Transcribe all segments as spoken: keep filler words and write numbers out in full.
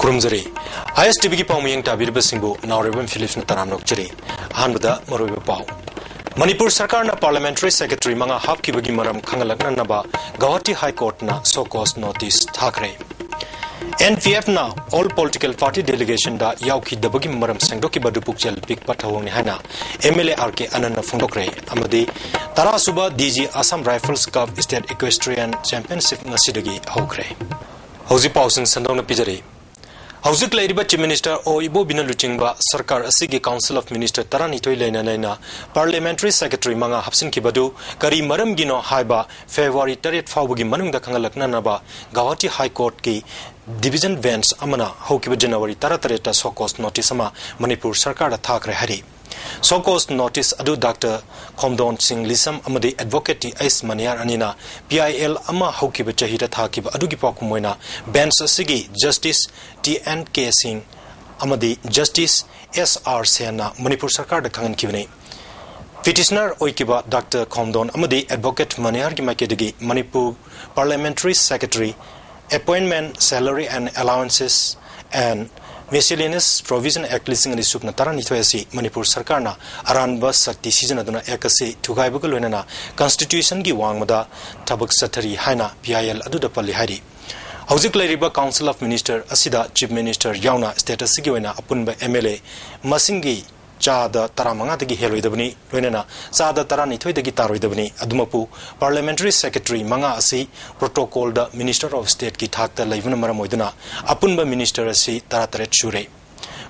ꯈꯨꯔꯨꯝꯖꯔꯤ꯫ ISTVꯒꯤ ꯄꯥꯎ ꯃꯤꯌꯦꯡ ꯇꯥꯕꯤꯔꯤꯕꯁꯤꯡꯕꯨ ꯅꯥꯎꯔꯦꯝꯕꯝ ꯐꯤꯂꯤꯞꯁꯅ ꯇꯔꯥꯝꯅ ꯑꯣꯛꯆꯔꯤ꯫ ꯑꯍꯥꯟꯕꯗ ꯃꯔꯨꯑꯣꯏꯕ ꯄꯥꯎ꯫ ꯃꯅꯤꯄꯨꯔ ꯁꯔꯀꯥꯔꯅ parliamentary secretary ꯃꯉꯥ ꯍꯥꯞꯈꯤꯕꯒꯤ ꯃꯔꯝ ꯈꯪꯍꯜꯂꯛꯅꯅꯕ Guwahati High Courtꯅ show cause notice ꯊꯥꯈ꯭ꯔꯦ꯫ NPFꯅ all political party delegationꯗ ꯌꯥꯎꯈꯤꯗꯕꯒꯤ ꯃꯔꯝ ꯁꯦꯡꯗꯣꯛꯈꯤꯕ ꯑꯗꯨ ꯄꯨꯛꯆꯦꯜ ꯄꯤꯛꯄ ꯊꯧꯑꯣꯡꯅꯤ ꯍꯥꯏꯅ MLA RK ꯑꯅꯟꯅ ꯐꯣꯡꯗꯣꯛꯈ꯭ꯔꯦ꯫ ꯑꯃꯗꯤ ꯇꯔꯥꯁꯨꯕ DG Assam Rifles Cup State Equestrian Championship ꯉꯁꯤꯗꯒꯤ ꯍꯧꯈ꯭ꯔꯦ꯫ ꯍꯧꯖꯤꯛ ꯄꯥꯎꯁꯤꯡ ꯁꯟꯗꯣꯛꯅ ꯄꯤꯖꯔꯤ꯫ ꯍꯧꯖꯤꯛ ꯂꯩꯔꯤꯕ Chief Minister ꯑꯣ ꯏꯕꯣꯕꯤꯅ ꯂꯨꯆꯤꯡꯕ ꯁꯔꯀꯥꯔ ꯑꯁꯤꯒꯤ Council of Minister ꯇꯔꯥꯅꯤꯊꯣꯏ ꯂꯩꯅ ꯂꯩꯅ parliamentary secretary ꯃꯉꯥ ꯍꯥꯞꯆꯤꯟꯈꯤꯕꯗꯨ ꯀꯔꯤ ꯃꯔꯝꯒꯤꯅꯣ ꯍꯥꯏꯕ February ꯇꯔꯦꯠ ꯐꯥꯎꯕꯒꯤ ꯃꯅꯨꯡꯗ ꯈꯪꯍꯜꯂꯛꯅꯅꯕ ꯒꯧꯍꯥꯇꯤ High Courtꯀꯤ division bench ꯑꯃꯅ ꯍꯧꯈꯤꯕ January ꯇꯔꯥꯇꯔꯦꯠꯇ show cause notice ꯑꯃ ꯃꯅꯤꯄꯨꯔ ꯁꯔꯀꯥꯔꯗ ꯊꯥꯈ꯭ꯔꯦ ꯍꯥꯏꯔꯤ꯫ Show cause notice ꯑꯗꯨ Doctor ꯈꯣꯝꯗꯣꯟ ꯁꯤꯡ ꯂꯤꯁꯝ ꯑꯃꯗꯤ Advocate T S ꯃꯅꯤꯌꯥꯔ ꯑꯅꯤꯅ PIL ꯑꯃ ꯍꯧꯈꯤꯕ ꯆꯍꯤꯗ ꯊꯥꯈꯤꯕ ꯑꯗꯨꯒꯤ ꯄꯥꯎꯈꯨꯝ ꯑꯣꯏꯅ bench ꯑꯁꯤꯒꯤ Justice T N K ꯁꯤꯡ ꯑꯃꯗꯤ Justice S R ꯁꯦꯟꯅ Manipur ꯁꯔꯀꯥꯔꯗ ꯈꯪꯍꯟꯈꯤꯕꯅꯤ꯫ Petitioner ꯑꯣꯏꯈꯤꯕ Doctor ꯈꯣꯝꯗꯣꯟ ꯑꯃꯗꯤ Advocate ꯃꯅꯤꯍꯥꯔꯒꯤ ꯃꯥꯏꯀꯩꯗꯒꯤ Manipur Parliamentary Secretary Appointment, Salary and Allowances and Miscellaneous Provision Act ꯂꯤꯁꯤꯡ ꯑꯅꯤ ꯁꯨꯞꯅ ꯇꯔꯥꯅꯤꯊꯣꯏ ꯑꯁꯤ ꯃꯅꯤꯄꯨꯔ ꯁꯔꯀꯥꯔꯅ ꯑꯔꯥꯟꯕ ꯁꯛꯇꯤ ꯁꯤꯖꯤꯟꯅꯗꯨꯅ Act ꯑꯁꯤ ꯊꯨꯒꯥꯏꯕꯒ ꯂꯣꯏꯅꯅ Constitutionꯒꯤ ꯋꯥꯡꯃꯗ ꯊꯕꯛ ꯆꯠꯊꯔꯤ ꯍꯥꯏꯅ PIL ꯑꯗꯨꯗ ꯄꯜꯂꯤ ꯍꯥꯏꯔꯤ꯫ ꯍꯧꯖꯤꯛ ꯂꯩꯔꯤꯕ Council of Minister ꯑꯁꯤꯗ Chief Minister ꯌꯥꯎꯅ state ꯑꯁꯤꯒꯤ ꯑꯣꯏꯅ ꯑꯄꯨꯟꯕ MLA ꯃꯁꯤꯡꯒꯤ ꯆꯥꯗ ꯇꯔꯥꯃꯉꯥꯗꯒꯤ ꯍꯦꯜꯂꯣꯏꯗꯕꯅꯤ, ꯂꯣꯏꯅꯅ ꯆꯥꯗ ꯇꯔꯥꯅꯤꯊꯣꯏꯗꯒꯤ ꯇꯥꯔꯣꯏꯗꯕꯅꯤ꯫ ꯑꯗꯨꯃꯛꯄꯨ parliamentary secretary ꯃꯉꯥ ꯑꯁꯤ protocolꯗ Minister of Stateꯀꯤ ꯊꯥꯛꯇ ꯂꯩꯕꯅ ꯃꯔꯝ ꯑꯣꯏꯗꯨꯅ ꯑꯄꯨꯟꯕ minister ꯑꯁꯤ ꯇꯔꯥꯇꯔꯦꯠ ꯁꯨꯔꯦ꯫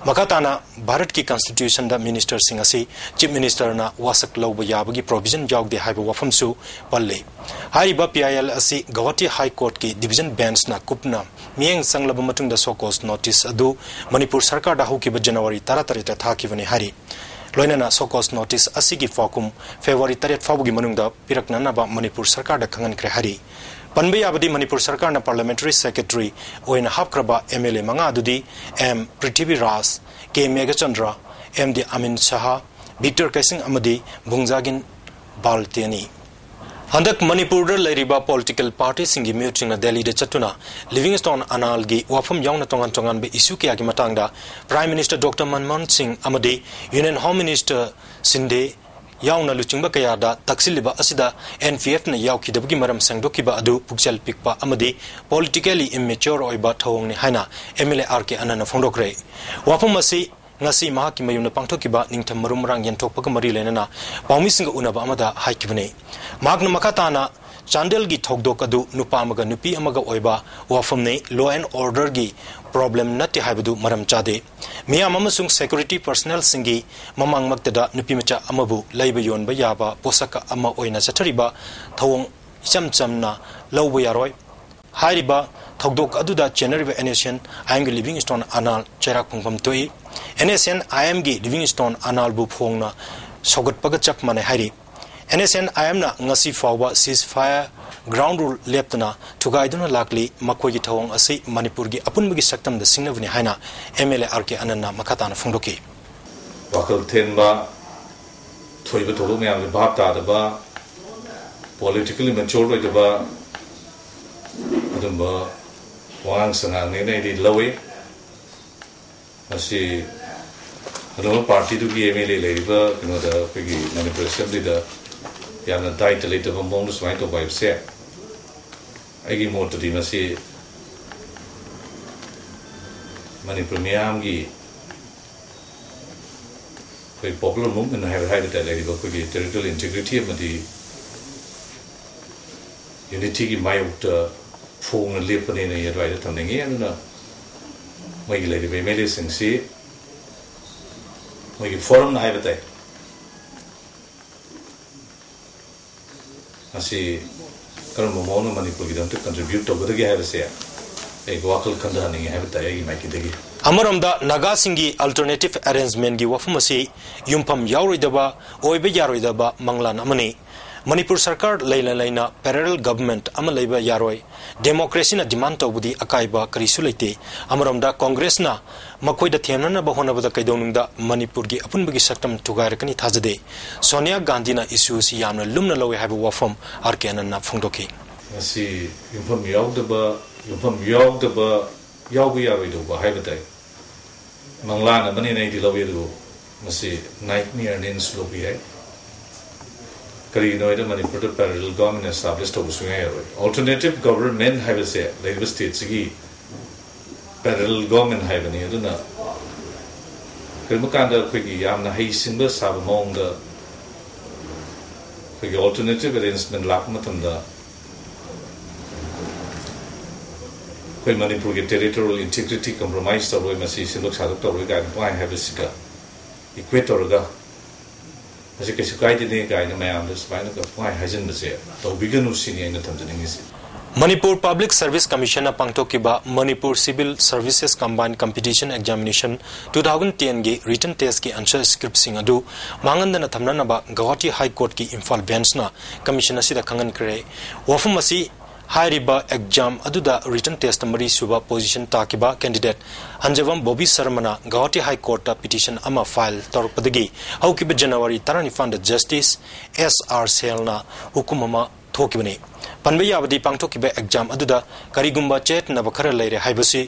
ꯃꯈꯥ ꯇꯥꯅ ꯚꯥꯔꯠꯀꯤ Constitutionꯗ ministerꯁꯤꯡ ꯑꯁꯤ Chief Ministerꯅ ꯋꯥꯁꯛ ꯂꯧꯕ ꯌꯥꯕꯒꯤ provision ꯌꯥꯎꯗꯦ ꯍꯥꯏꯕ ꯋꯥꯐꯝꯁꯨ ꯄꯜꯂꯤ꯫ ꯍꯥꯏꯔꯤꯕ PIL ꯑꯁꯤ ꯒꯧꯍꯥꯇꯤ High Courtꯀꯤ division benchꯅ ꯀꯨꯞꯅ ꯃꯤꯠꯌꯦꯡ ꯆꯪꯂꯕ ꯃꯇꯨꯡꯗ show cause notice ꯑꯗꯨ ꯃꯅꯤꯄꯨꯔ ꯁꯔꯀꯥꯔꯗ ꯍꯧꯈꯤꯕ January ꯇꯔꯥꯇꯔꯦꯠꯇ ꯊꯥꯈꯤꯕꯅꯤ ꯍꯥꯏꯔꯤ꯫ ꯂꯣꯏꯅꯅ show cause notice ꯑꯁꯤꯒꯤ ꯄꯥꯎꯈꯨꯝ February ꯇꯔꯦꯠ ꯐꯥꯎꯕꯒꯤ ꯃꯅꯨꯡꯗ ꯄꯤꯔꯛꯅꯅꯕ ꯃꯅꯤꯄꯨꯔ ꯁꯔꯀꯥꯔꯗ ꯈꯪꯍꯟꯈ꯭ꯔꯦ ꯍꯥꯏꯔꯤ꯫ ꯄꯟꯕ ꯌꯥꯕꯗꯤ ꯃꯅꯤꯄꯨꯔ ꯁꯔꯀꯥꯔꯅ parliamentary secretary ꯑꯣꯏꯅ ꯍꯥꯞꯈ꯭ꯔꯕ MLA ꯃꯉꯥ ꯑꯗꯨꯗꯤ M Prithviraj, K Meghachandra, M D ꯑꯃꯤꯟ ꯁꯍꯥ, ꯕꯤꯛꯇꯔ ꯀꯩꯁꯤꯡ ꯑꯃꯗꯤ ꯚꯨꯡꯖꯥꯒꯤꯟ ꯕꯥꯜꯇꯦꯅꯤ꯫ ꯍꯟꯗꯛ ꯃꯅꯤꯄꯨꯔꯗ ꯂꯩꯔꯤꯕ ꯄꯣꯂꯤꯇꯤꯀꯦꯜ ꯄꯥꯔꯇꯤꯁꯤꯡꯒꯤ ꯃꯤꯍꯨꯠꯁꯤꯡꯅ ꯗꯦꯜꯂꯤꯗ ꯆꯠꯇꯨꯅ ꯂꯤꯚꯤꯡꯁ꯭ꯇꯣꯟ ꯑꯅꯥꯜꯒꯤ ꯋꯥꯐꯝ ꯌꯥꯎꯅ ꯇꯣꯉꯥꯟ ꯇꯣꯉꯥꯟꯕ ꯏꯁꯨ ꯀꯌꯥꯒꯤ ꯃꯇꯥꯡꯗ ꯄ꯭ꯔꯥꯏꯝ ꯃꯤꯅꯤꯁꯇꯔ ꯗꯣꯛꯇꯔ ꯃꯟꯃꯣꯍꯟ ꯁꯤꯡ ꯑꯃꯗꯤ ꯌꯨꯅꯤꯌꯟ ꯍꯣꯝ ꯃꯤꯅꯤꯁꯇꯔ ꯁꯤꯟꯗꯦ ꯌꯥꯎꯅ ꯂꯨꯆꯤꯡꯕ ꯀꯌꯥꯗ ꯇꯛꯁꯤꯜꯂꯤꯕ ꯑꯁꯤꯗ ꯑꯦꯟ ꯄꯤ ꯑꯦꯐꯅ ꯌꯥꯎꯈꯤꯗꯕꯒꯤ ꯃꯔꯝ ꯁꯦꯡꯗꯣꯛꯈꯤꯕ ꯑꯗꯨ ꯄꯨꯛꯆꯦꯜ ꯄꯤꯛꯄ ꯑꯃꯗꯤ ꯄꯣꯂꯤꯇꯤꯀꯦꯜꯂꯤ ꯏꯝꯃꯦꯆ꯭ꯌꯣꯔ ꯑꯣꯏꯕ ꯊꯧꯑꯣꯡꯅꯤ ꯍꯥꯏꯅ M L A R K ꯑꯅꯟꯅ ꯐꯣꯡꯗꯣꯛꯈ꯭ꯔꯦ꯫ ꯋꯥꯐꯝ ꯑꯁꯤ ꯉꯁꯤ ꯃꯍꯥꯛꯀꯤ ꯃꯌꯨꯝꯗ ꯄꯥꯡꯊꯣꯛꯈꯤꯕ ꯅꯤꯡꯊꯝ ꯃꯔꯨ ꯃꯔꯥꯡ ꯌꯦꯟꯊꯣꯛꯄꯒ ꯃꯔꯤ ꯂꯩꯅꯅ ꯄꯥꯎꯃꯤꯁꯤꯡꯒ ꯎꯅꯕ ꯑꯃꯗ ꯍꯥꯏꯈꯤꯕꯅꯤ꯫ ꯃꯍꯥꯛꯅ ꯃꯈꯥ ꯇꯥꯅ ꯆꯥꯟꯗꯦꯜꯒꯤ ꯊꯧꯗꯣꯛ ꯑꯗꯨ ꯅꯨꯄꯥ ꯑꯃꯒ ꯅꯨꯄꯤ ꯑꯃꯒ ꯑꯣꯏꯕ ꯋꯥꯐꯝꯅꯤ, law and orderꯒꯤ problem ꯅꯠꯇꯦ ꯍꯥꯏꯕꯗꯨ ꯃꯔꯝ ꯆꯥꯗꯦ꯫ ꯃꯤꯌꯥꯝ ꯑꯃꯁꯨꯡ security personnelꯁꯤꯡꯒꯤ ꯃꯃꯥꯡꯃꯛꯇꯗ ꯅꯨꯄꯤꯃꯆꯥ ꯑꯃꯕꯨ ꯂꯩꯕ ꯌꯣꯟꯕ ꯌꯥꯕ ꯄꯣꯠꯁꯛ ꯑꯃ ꯑꯣꯏꯅ ꯆꯠꯊꯔꯤꯕ ꯊꯧꯑꯣꯡ ꯏꯆꯝ ꯆꯝꯅ ꯂꯧꯕ ꯌꯥꯔꯣꯏ꯫ ꯍꯥꯏꯔꯤꯕ ꯊꯧꯗꯣꯛ ꯑꯗꯨꯗ ꯆꯦꯟꯅꯔꯤꯕ ꯑꯦꯟ ꯑꯦꯁ ꯑꯦꯟ ꯑꯥꯏ ꯑꯦꯝꯒꯤ ꯂꯤꯚꯤꯡꯁ꯭ꯇꯣꯟ ꯑꯅꯥꯜ ꯆꯩꯔꯥꯛ ꯐꯪꯐꯝ ꯊꯣꯛꯏ꯫ ꯑꯦꯟ ꯑꯦꯁ ꯑꯦꯟ ꯑꯥꯏ ꯑꯦꯝꯒꯤ ꯂꯤꯚꯤꯡꯁ꯭ꯇꯣꯟ ꯑꯅꯥꯜꯕꯨ ꯐꯣꯡꯅ ꯁꯧꯒꯠꯄꯒ ꯆꯞ ꯃꯥꯟꯅꯩ ꯍꯥꯏꯔꯤ꯫ ꯑꯦꯟ ꯑꯦꯁ ꯑꯦꯟ ꯑꯥꯏ ꯑꯦꯝꯅ ꯉꯁꯤ ꯐꯥꯎꯕ ceasefire, ground rule ꯂꯦꯞꯇꯅ ꯊꯨꯒꯥꯏꯗꯨꯅ ꯂꯥꯛꯂꯤ꯫ ꯃꯈꯣꯏꯒꯤ ꯊꯧꯑꯣꯡ ꯑꯁꯤ ꯃꯅꯤꯄꯨꯔꯒꯤ ꯑꯄꯨꯟꯕꯒꯤ ꯁꯛꯇꯝꯗ ꯁꯤꯡꯅꯕꯅꯤ ꯍꯥꯏꯅ M L A R K ꯑꯅꯟꯅ ꯃꯈꯥ ꯇꯥꯅ ꯐꯣꯡꯗꯣꯛꯈꯤ꯫ ꯋꯥꯈꯜ ꯊꯦꯟꯕ, ꯊꯣꯛꯏꯕ ꯊꯧꯗꯣꯛ ꯃꯌꯥꯝꯁꯦ ꯚꯥꯞ ꯇꯥꯗꯕ, politically mature ꯑꯣꯏꯗꯕ ꯑꯗꯨꯝꯕ ꯋꯥꯉꯥꯡ ꯁꯉꯥꯡꯅꯦꯅ ꯑꯩꯗꯤ ꯂꯧꯏ꯫ ꯃꯁꯤ ꯑꯗꯨꯒꯨꯝꯕ ꯄꯥꯔꯇꯤꯗꯨꯒꯤ ꯑꯦꯝ ꯑꯦꯜ ꯑꯦ ꯂꯩꯔꯤꯕ ꯀꯩꯅꯣꯗ, ꯑꯩꯈꯣꯏꯒꯤ ꯃꯅꯤꯄꯨꯔ ꯑꯦꯁꯦꯝꯕ꯭ꯂꯤꯗ ꯌꯥꯝꯅ ꯗꯥꯏꯇ ꯂꯩꯇꯕ ꯃꯑꯣꯡꯗ ꯁꯨꯃꯥꯏꯅ ꯇꯧꯕ ꯍꯥꯏꯕꯁꯦ, ꯑꯩꯒꯤ ꯃꯣꯠꯇꯗꯤ ꯃꯁꯤ ꯃꯅꯤꯄꯨꯔ ꯃꯤꯌꯥꯝꯒꯤ ꯑꯩꯈꯣꯏ popular movement ꯍꯥꯏꯕ, ꯍꯥꯏꯕ ꯇꯥꯔꯦ, ꯂꯩꯔꯤꯕ ꯑꯩꯈꯣꯏꯒꯤ territorial integrity ꯑꯃꯗꯤ unityꯒꯤ ꯃꯥꯌꯣꯛꯇ ꯐꯣꯡꯅ ꯂꯦꯞꯄꯅꯦꯅ ꯑꯩ ꯑꯗꯨꯋꯥꯏꯗ ꯊꯝꯅꯤꯡꯉꯤ꯫ ꯑꯗꯨꯅ ꯃꯣꯏꯒꯤ ꯂꯩꯔꯤꯕ ꯑꯦꯝ ꯑꯦꯜ ꯑꯦꯁꯤꯡꯁꯤ ꯃꯣꯏꯒꯤ ꯐꯣꯔꯝꯅ ꯍꯥꯏꯕ ꯇꯥꯏ꯫ ꯃꯁꯤ ꯀꯔꯝꯕ ꯃꯑꯣꯡꯗ ꯃꯅꯤꯄꯨꯔꯒꯤꯗꯃꯛꯇ contribute ꯇꯧꯒꯗꯒꯦ ꯍꯥꯏꯕꯁꯦ ꯑꯩ ꯋꯥꯈꯜ ꯈꯟꯊꯍꯟꯅꯤꯡꯉꯤ ꯍꯥꯏꯕ ꯇꯥꯏ ꯑꯩꯒꯤ ꯃꯥꯏꯀꯩꯗꯒꯤ꯫ ꯑꯃꯔꯣꯝꯗ ꯅꯥꯒꯥꯁꯤꯡꯒꯤ alternative arrangementꯀꯤ ꯋꯥꯐꯝ ꯑꯁꯤ ꯌꯨꯝꯐꯝ ꯌꯥꯎꯔꯣꯏꯗꯕ, ꯑꯣꯏꯕ ꯌꯥꯔꯣꯏꯗꯕ ꯃꯪꯂꯥꯟ ꯑꯃꯅꯤ꯫ ꯃꯅꯤꯄꯨꯔ ꯁꯔꯀꯥꯔ ꯂꯩꯅ ꯂꯩꯅ parallel government ꯑꯃ ꯂꯩꯕ ꯌꯥꯔꯣꯏ, democracyꯅ demand ꯇꯧꯕꯗꯤ ꯑꯀꯥꯏꯕ ꯀꯔꯤꯁꯨ ꯂꯩꯇꯦ꯫ ꯑꯃꯔꯣꯝꯗ ꯀꯣꯡꯒ꯭ꯔꯦꯁꯅ ꯃꯈꯣꯏꯗ ꯊꯦꯝꯅꯅꯕ ꯍꯣꯠꯅꯕꯗ ꯀꯩꯗꯧꯅꯨꯡꯗ ꯃꯅꯤꯄꯨꯔꯒꯤ ꯑꯄꯨꯟꯕꯒꯤ ꯁꯛꯇꯝ ꯊꯨꯒꯥꯏꯔꯛꯀꯅꯤ ꯊꯥꯖꯗꯦ꯫ ꯁꯣꯅꯤꯌꯥ ꯒꯥꯟꯙꯤꯅ issue ꯑꯁꯤ ꯌꯥꯝꯅ ꯂꯨꯝꯅ ꯂꯧꯏ ꯍꯥꯏꯕ ꯋꯥꯐꯝ ꯑꯥꯔ ꯀꯦ ꯑꯅꯟꯅ ꯐꯣꯡꯗꯣꯛꯈꯤ꯫ ꯃꯁꯤ ꯌꯨꯝꯐꯝ ꯌꯥꯎꯗꯕ, ꯌꯨꯝꯐꯝ ꯌꯥꯎꯗꯕ, ꯌꯥꯎꯕ ꯌꯥꯔꯣꯏꯗꯧꯕ ꯍꯥꯏꯕ ꯇꯥꯏ꯫ ꯃꯪꯂꯥꯟ ꯑꯃꯅꯤꯅ ꯑꯩꯗꯤ ꯂꯧꯏ, ꯑꯗꯨꯕꯨ ꯃꯁꯤ nightmareꯅꯦꯅꯁꯨ ꯂꯧꯕ ꯌꯥꯏ꯫ ꯀꯔꯤꯒꯤꯅꯣ ꯍꯥꯏꯗ ꯃꯅꯤꯄꯨꯔꯗ parallel government establish ꯇꯧꯕ ꯁꯨꯡꯌꯥ ꯌꯥꯔꯣꯏ꯫ Alternative government ꯍꯥꯏꯕꯁꯦ ꯂꯩꯔꯤꯕ stateꯁꯤꯒꯤ parallel government ꯍꯥꯏꯕꯅꯤ꯫ ꯑꯗꯨꯅ ꯀꯔꯤꯒꯨꯝꯕ ꯀꯥꯟꯗ ꯑꯩꯈꯣꯏꯒꯤ ꯌꯥꯝꯅ ꯍꯩꯁꯤꯡꯕ ꯁꯥꯕ ꯃꯑꯣꯡꯗ ꯑꯩꯈꯣꯏꯒꯤ alternative arrangement ꯂꯥꯛꯄ ꯃꯇꯝꯗ ꯑꯩꯈꯣꯏ ꯃꯅꯤꯄꯨꯔꯒꯤ territorial integrity compromise ꯇꯧꯔꯣꯏ, ꯃꯁꯤ ꯁꯦꯝꯗꯣꯛ ꯁꯥꯗꯣꯛ ꯇꯧꯔꯣꯏ ꯀꯥꯏꯅ ꯄꯨꯡꯍꯥꯏ ꯍꯥꯏꯕꯁꯤꯒ equate ꯇꯧꯔꯒ ꯃꯁꯤ ꯀꯩꯁꯨ ꯀꯥꯏꯗꯦꯅꯦ ꯀꯥꯏꯅ ꯃꯌꯥꯝꯗ ꯁꯨꯃꯥꯏꯅ ꯄꯨꯡꯍꯥꯏ ꯍꯥꯏꯖꯤꯟꯕꯁꯦ ꯇꯧꯕꯤꯒꯅꯨ ꯁꯤꯅꯤ ꯑꯩꯅ ꯊꯝꯖꯅꯤꯡꯉꯤꯁꯦ꯫ ꯃꯅꯤꯄꯨꯔ Public Service Commissionꯅ ꯄꯥꯡꯊꯣꯛꯈꯤꯕ Manipur Civil Services Combined Competition Examination two thousand tenꯒꯤ written testꯀꯤ answer scriptꯁꯤꯡ ꯑꯗꯨ ꯃꯥꯡꯍꯟꯗꯅ ꯊꯝꯅꯅꯕ ꯒꯧꯍꯥꯇꯤ High Courtꯀꯤ ꯏꯝꯐꯥꯜ benchꯅ commission ꯑꯁꯤꯗ ꯈꯪꯍꯟꯈ꯭ꯔꯦ꯫ ꯋꯥꯐꯝ ꯑꯁꯤ ꯍꯥꯏꯔꯤꯕ exam ꯑꯗꯨꯗ written test ꯃꯔꯤ ꯁꯨꯕ position ꯇꯥꯈꯤꯕ candidate ꯑꯟꯖꯕꯝ Bobby ꯁꯔꯃꯅ Guwahati High Courtꯇ petition ꯑꯃ file ꯇꯧꯔꯛꯄꯗꯒꯤ ꯍꯧꯈꯤꯕ January ꯇꯔꯥꯅꯤꯄꯥꯟꯗ Justice S R Selꯅ ꯍꯨꯀꯨꯝ ꯑꯃ ꯊꯣꯛꯈꯤꯕꯅꯤ꯫ ꯄꯟꯕ ꯌꯥꯕꯗꯤ ꯄꯥꯡꯊꯣꯛꯈꯤꯕ exam ꯑꯗꯨꯗ ꯀꯔꯤꯒꯨꯝꯕ ꯆꯌꯦꯠꯅꯕ ꯈꯔ ꯂꯩꯔꯦ ꯍꯥꯏꯕꯁꯤ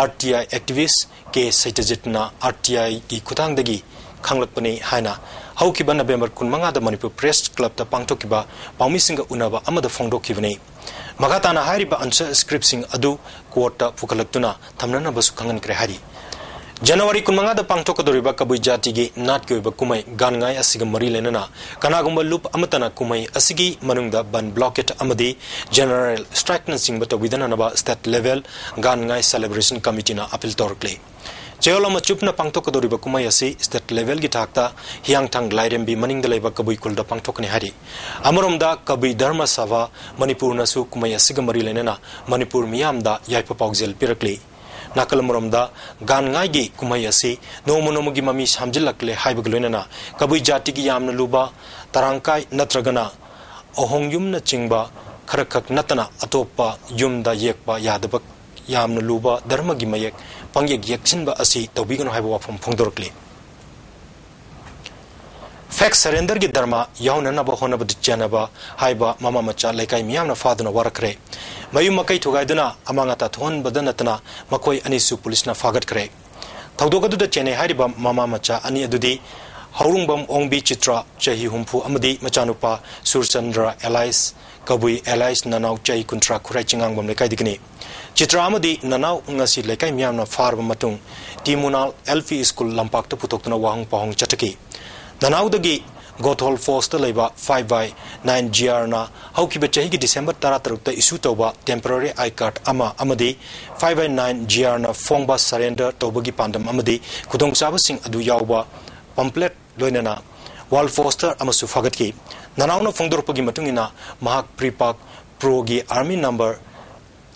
R T I activist K ꯁꯩꯇꯖꯤꯠꯅ R T Iꯒꯤ ꯈꯨꯠꯊꯥꯡꯗꯒꯤ ꯈꯪꯂꯛꯄꯅꯤ ꯍꯥꯏꯅ ꯍꯧꯈꯤꯕ November ꯀꯨꯟꯃꯉꯥꯗ Manipur Press Clubꯇ ꯄꯥꯡꯊꯣꯛꯈꯤꯕ ꯄꯥꯎꯃꯤꯁꯤꯡꯒ ꯎꯅꯕ ꯑꯃꯗ ꯐꯣꯡꯗꯣꯛꯈꯤꯕꯅꯤ꯫ ꯃꯈꯥ ꯇꯥꯅ ꯍꯥꯏꯔꯤꯕ answer scriptꯁꯤꯡ ꯑꯗꯨ courtꯇ ꯄꯨꯈꯠꯂꯛꯇꯨꯅ ꯊꯝꯅꯅꯕꯁꯨ ꯈꯪꯍꯟꯈ꯭ꯔꯦ ꯍꯥꯏꯔꯤ꯫ January ꯀꯨꯟꯃꯉꯥꯗ ꯄꯥꯡꯊꯣꯛꯀꯗꯧꯔꯤꯕ ꯀꯕꯨꯏ ꯖꯥꯇꯤꯒꯤ ꯅꯥꯠꯀꯤ ꯑꯣꯏꯕ ꯀꯨꯝꯍꯩ ꯒꯥꯟꯉꯥꯏ ꯑꯁꯤꯒ ꯃꯔꯤ ꯂꯩꯅꯅ ꯀꯅꯥꯒꯨꯝꯕ ꯂꯨꯞ ꯑꯃꯠꯇꯅ ꯀꯨꯝꯍꯩ ꯑꯁꯤꯒꯤ ꯃꯅꯨꯡꯗ ꯕꯟ blockade ꯑꯃꯗꯤ general strikeꯅꯆꯤꯡꯕ ꯇꯧꯕꯤꯗꯅꯅꯕ state level ꯒꯥꯟꯉꯥꯏ celebration committeeꯅ appeal ꯇꯧꯔꯛꯂꯤ꯫ ꯆꯌꯣꯜ ꯑꯃ ꯆꯨꯞꯅ ꯄꯥꯡꯊꯣꯛꯀꯗꯧꯔꯤꯕ ꯀꯨꯝꯍꯩ ꯑꯁꯤ state levelꯒꯤ ꯊꯥꯛꯇ ꯍꯤꯌꯥꯡꯊꯥꯡ ꯂꯥꯏꯔꯦꯝꯕꯤ ꯃꯅꯤꯡꯗ ꯂꯩꯕ ꯀꯕꯨꯏ ꯈꯨꯜꯗ ꯄꯥꯡꯊꯣꯛꯀꯅꯤ ꯍꯥꯏꯔꯤ꯫ ꯑꯃꯔꯣꯝꯗ ꯀꯕꯨꯏ ꯙꯔꯃ ꯁꯚꯥ ꯃꯅꯤꯄꯨꯔꯅꯁꯨ ꯀꯨꯝꯍꯩ ꯑꯁꯤꯒ ꯃꯔꯤ ꯂꯩꯅꯅ ꯃꯅꯤꯄꯨꯔ ꯃꯤꯌꯥꯝꯗ ꯌꯥꯏꯐ ꯄꯥꯎꯖꯦꯜ ꯄꯤꯔꯛꯂꯤ꯫ ꯅꯥꯀꯜ ꯑꯃꯔꯣꯝꯗ ꯒꯥꯟꯉꯥꯏꯒꯤ ꯀꯨꯝꯍꯩ ꯑꯁꯤ ꯅꯣꯡꯃ ꯅꯣꯡꯃꯒꯤ ꯃꯃꯤ ꯁꯥꯝꯖꯤꯜꯂꯛꯂꯦ ꯍꯥꯏꯕꯒ ꯂꯣꯏꯅꯅ ꯀꯕꯨꯏ ꯖꯥꯇꯤꯒꯤ ꯌꯥꯝꯅ ꯂꯨꯕ ꯇꯔꯥꯡꯀꯥꯏ ꯅꯠꯇ꯭ꯔꯒꯅ ꯑꯍꯣꯡ ꯌꯨꯝꯅꯆꯤꯡꯕ ꯈꯔꯈꯛ ꯅꯠꯇꯅ ꯑꯇꯣꯞꯄ ꯌꯨꯝꯗ ꯌꯦꯛꯄ ꯌꯥꯗꯕ ꯌꯥꯝꯅ ꯂꯨꯕ ꯙꯔꯃꯒꯤ ꯃꯌꯦꯛ ꯄꯪꯌꯦꯛ ꯌꯦꯛꯁꯤꯟꯕ ꯑꯁꯤ ꯇꯧꯕꯤꯒꯅꯨ ꯍꯥꯏꯕ ꯋꯥꯐꯝ ꯐꯣꯡꯗꯣꯔꯛꯂꯤ꯫ ꯐꯦꯛ ꯁꯔꯦꯟꯗꯔꯒꯤ ꯙꯔꯃ ꯌꯥꯎꯅꯅꯕ ꯍꯣꯠꯅꯕꯗ ꯆꯦꯟꯅꯕ ꯍꯥꯏꯕ ꯃꯃꯥ ꯃꯆꯥ ꯂꯩꯀꯥꯏ ꯃꯤꯌꯥꯝꯅ ꯐꯥꯗꯨꯅ ꯋꯥꯔꯛꯈ꯭ꯔꯦ꯫ ꯃꯌꯨꯝ ꯃꯀꯩ ꯊꯨꯒꯥꯏꯗꯨꯅ ꯑꯃꯥꯡ ꯑꯇꯥ ꯊꯣꯛꯍꯟꯕꯗ ꯅꯠꯇꯅ ꯃꯈꯣꯏ ꯑꯅꯤꯁꯨ ꯄꯨꯂꯤꯁꯅ ꯐꯥꯒꯠꯈ꯭ꯔꯦ꯫ ꯊꯧꯗꯣꯛ ꯑꯗꯨꯗ ꯆꯦꯟꯅꯩ ꯍꯥꯏꯔꯤꯕ ꯃꯃꯥ ꯃꯆꯥ ꯑꯅꯤ ꯑꯗꯨꯗꯤ ꯍꯧꯔꯨꯡꯕꯝ ꯑꯣꯡꯕꯤ ꯆꯤꯇ꯭ꯔ, ꯆꯍꯤ ꯍꯨꯝꯐꯨ, ꯑꯃꯗꯤ ꯃꯆꯥꯅꯨꯄꯥ ꯁꯨꯔꯆꯟꯗ꯭ꯔ ꯑꯦꯂꯥꯏꯁ ꯀꯕꯨꯏ ꯑꯦꯂꯥꯏꯁ ꯅꯅꯥꯎ, ꯆꯍꯤ ꯀꯨꯟꯊ꯭ꯔꯥ, ꯈꯨꯔꯥꯏ ꯆꯤꯉꯥꯡꯕꯝ ꯂꯩꯀꯥꯏꯗꯒꯤꯅꯤ꯫ ꯆꯤꯇ꯭ꯔ ꯑꯃꯗꯤ ꯅꯅꯥꯎ ꯉꯁꯤ ꯂꯩꯀꯥꯏ ꯃꯤꯌꯥꯝꯅ ꯐꯥꯔꯕ ꯃꯇꯨꯡ ꯇꯤ ꯃꯨꯅꯥꯜ ꯑꯦꯜ ꯄꯤ ꯁ꯭ꯀꯨꯜ ꯂꯝꯄꯥꯛꯇ ꯄꯨꯊꯣꯛꯇꯨꯅ ꯋꯥꯍꯪ ꯄꯥꯎꯍꯪ ꯆꯠꯊꯈꯤ꯫ ꯅꯅꯥꯎꯗꯒꯤ ꯒꯣꯊꯣꯜ ꯐꯣꯔꯁꯇ ꯂꯩꯕ ꯐꯥꯏꯚ ꯕꯥꯏ ꯅꯥꯏꯟ ꯖꯤ ꯑꯥꯔꯅ ꯍꯧꯈꯤꯕ ꯆꯍꯤꯒꯤ ꯗꯤꯁꯦꯝꯕꯔ ꯇꯔꯥꯇꯔꯨꯛꯇ ꯏꯁꯨ ꯇꯧꯕ ꯇꯦꯝꯄꯔꯔꯤ ꯑꯥꯏ ꯀꯥꯔꯗ ꯑꯃ ꯑꯃꯗꯤ ꯐꯥꯏꯚ ꯕꯥꯏ ꯅꯥꯏꯟ ꯖꯤ ꯑꯥꯔꯅ ꯐꯣꯡꯕ ꯁꯔꯦꯟꯗꯔ ꯇꯧꯕꯒꯤ ꯄꯥꯟꯗꯝ ꯑꯃꯗꯤ ꯈꯨꯗꯣꯡꯆꯥꯕꯁꯤꯡ ꯑꯗꯨ ꯌꯥꯎꯕ ꯄꯝꯄ꯭ꯂꯦꯠ ꯂꯣꯏꯅꯅ ꯋꯥꯜ ꯄꯣꯁꯇꯔ ꯑꯃꯁꯨ ꯐꯥꯒꯠꯈꯤ꯫ ꯅꯅꯥꯎꯅ ꯐꯣꯡꯗꯣꯔꯛꯄꯒꯤ ꯃꯇꯨꯡ ꯏꯟꯅ ꯃꯍꯥꯛ ꯄ꯭ꯔꯤꯄꯥꯛ ꯄ꯭ꯔꯣꯒꯤ ꯑꯥꯔꯃꯤ ꯅꯝꯕꯔ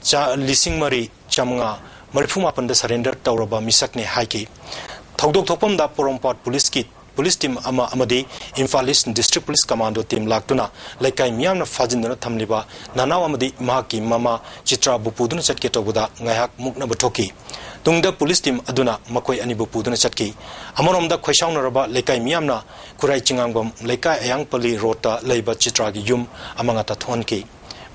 ꯆꯥ-, ꯂꯤꯁꯤꯡ ꯃꯔꯤ ꯆꯥꯃꯉꯥ ꯃꯔꯤꯐꯨ ꯃꯥꯄꯟꯗ ꯁꯔꯦꯟꯗꯔ ꯇꯧꯔꯕ ꯃꯤꯁꯛꯅꯤ ꯍꯥꯏꯈꯤ꯫ ꯊꯧꯗꯣꯛ ꯊꯣꯛꯐꯝꯗ ꯄꯣꯔꯣꯝꯄꯥꯠ ꯄꯨꯂꯤꯁꯀꯤ, ꯄꯨꯂꯤꯁ ꯇꯤꯝ ꯑꯃ ꯑꯃꯗꯤ ꯏꯝꯐꯥꯜ ꯏꯁ ꯗꯤꯁꯇ꯭ꯔꯤꯛ ꯄꯨꯂꯤꯁ ꯀꯃꯥꯟꯗꯣ ꯇꯤꯝ ꯂꯥꯛꯇꯨꯅ ꯂꯩꯀꯥꯏ ꯃꯤꯌꯥꯝꯅ ꯐꯥꯖꯤꯟꯗꯨꯅ ꯊꯝꯂꯤꯕ ꯅꯅꯥꯎ ꯑꯃꯗꯤ ꯃꯍꯥꯛꯀꯤ ꯃꯃꯥ ꯆꯤꯇ꯭ꯔꯥꯕꯨ ꯄꯨꯗꯨꯅ ꯆꯠꯀꯦ ꯇꯧꯕꯗ ꯉꯥꯏꯍꯥꯛ ꯃꯨꯛꯅꯕ ꯊꯣꯛꯈꯤ꯫ ꯇꯨꯡꯗ ꯄꯨꯂꯤꯁ ꯇꯤꯝ ꯑꯗꯨꯅ ꯃꯈꯣꯏ ꯑꯅꯤꯕꯨ ꯄꯨꯗꯨꯅ ꯆꯠꯈꯤ꯫ ꯑꯃꯔꯣꯝꯗ ꯈꯣꯏꯁꯥꯎꯅꯔꯕ ꯂꯩꯀꯥꯏ ꯃꯤꯌꯥꯝꯅ ꯈꯨꯔꯥꯏ ꯆꯤꯉꯥꯡꯕꯝ ꯂꯩꯀꯥꯏ ꯑꯌꯥꯡꯄꯜꯂꯤ ꯔꯣꯗꯇ ꯂꯩꯕ ꯆꯤꯇ꯭ꯔꯥꯒꯤ ꯌꯨꯝ ꯑꯃꯥꯡ ꯑꯇꯥ ꯊꯣꯛꯍꯟꯈꯤ꯫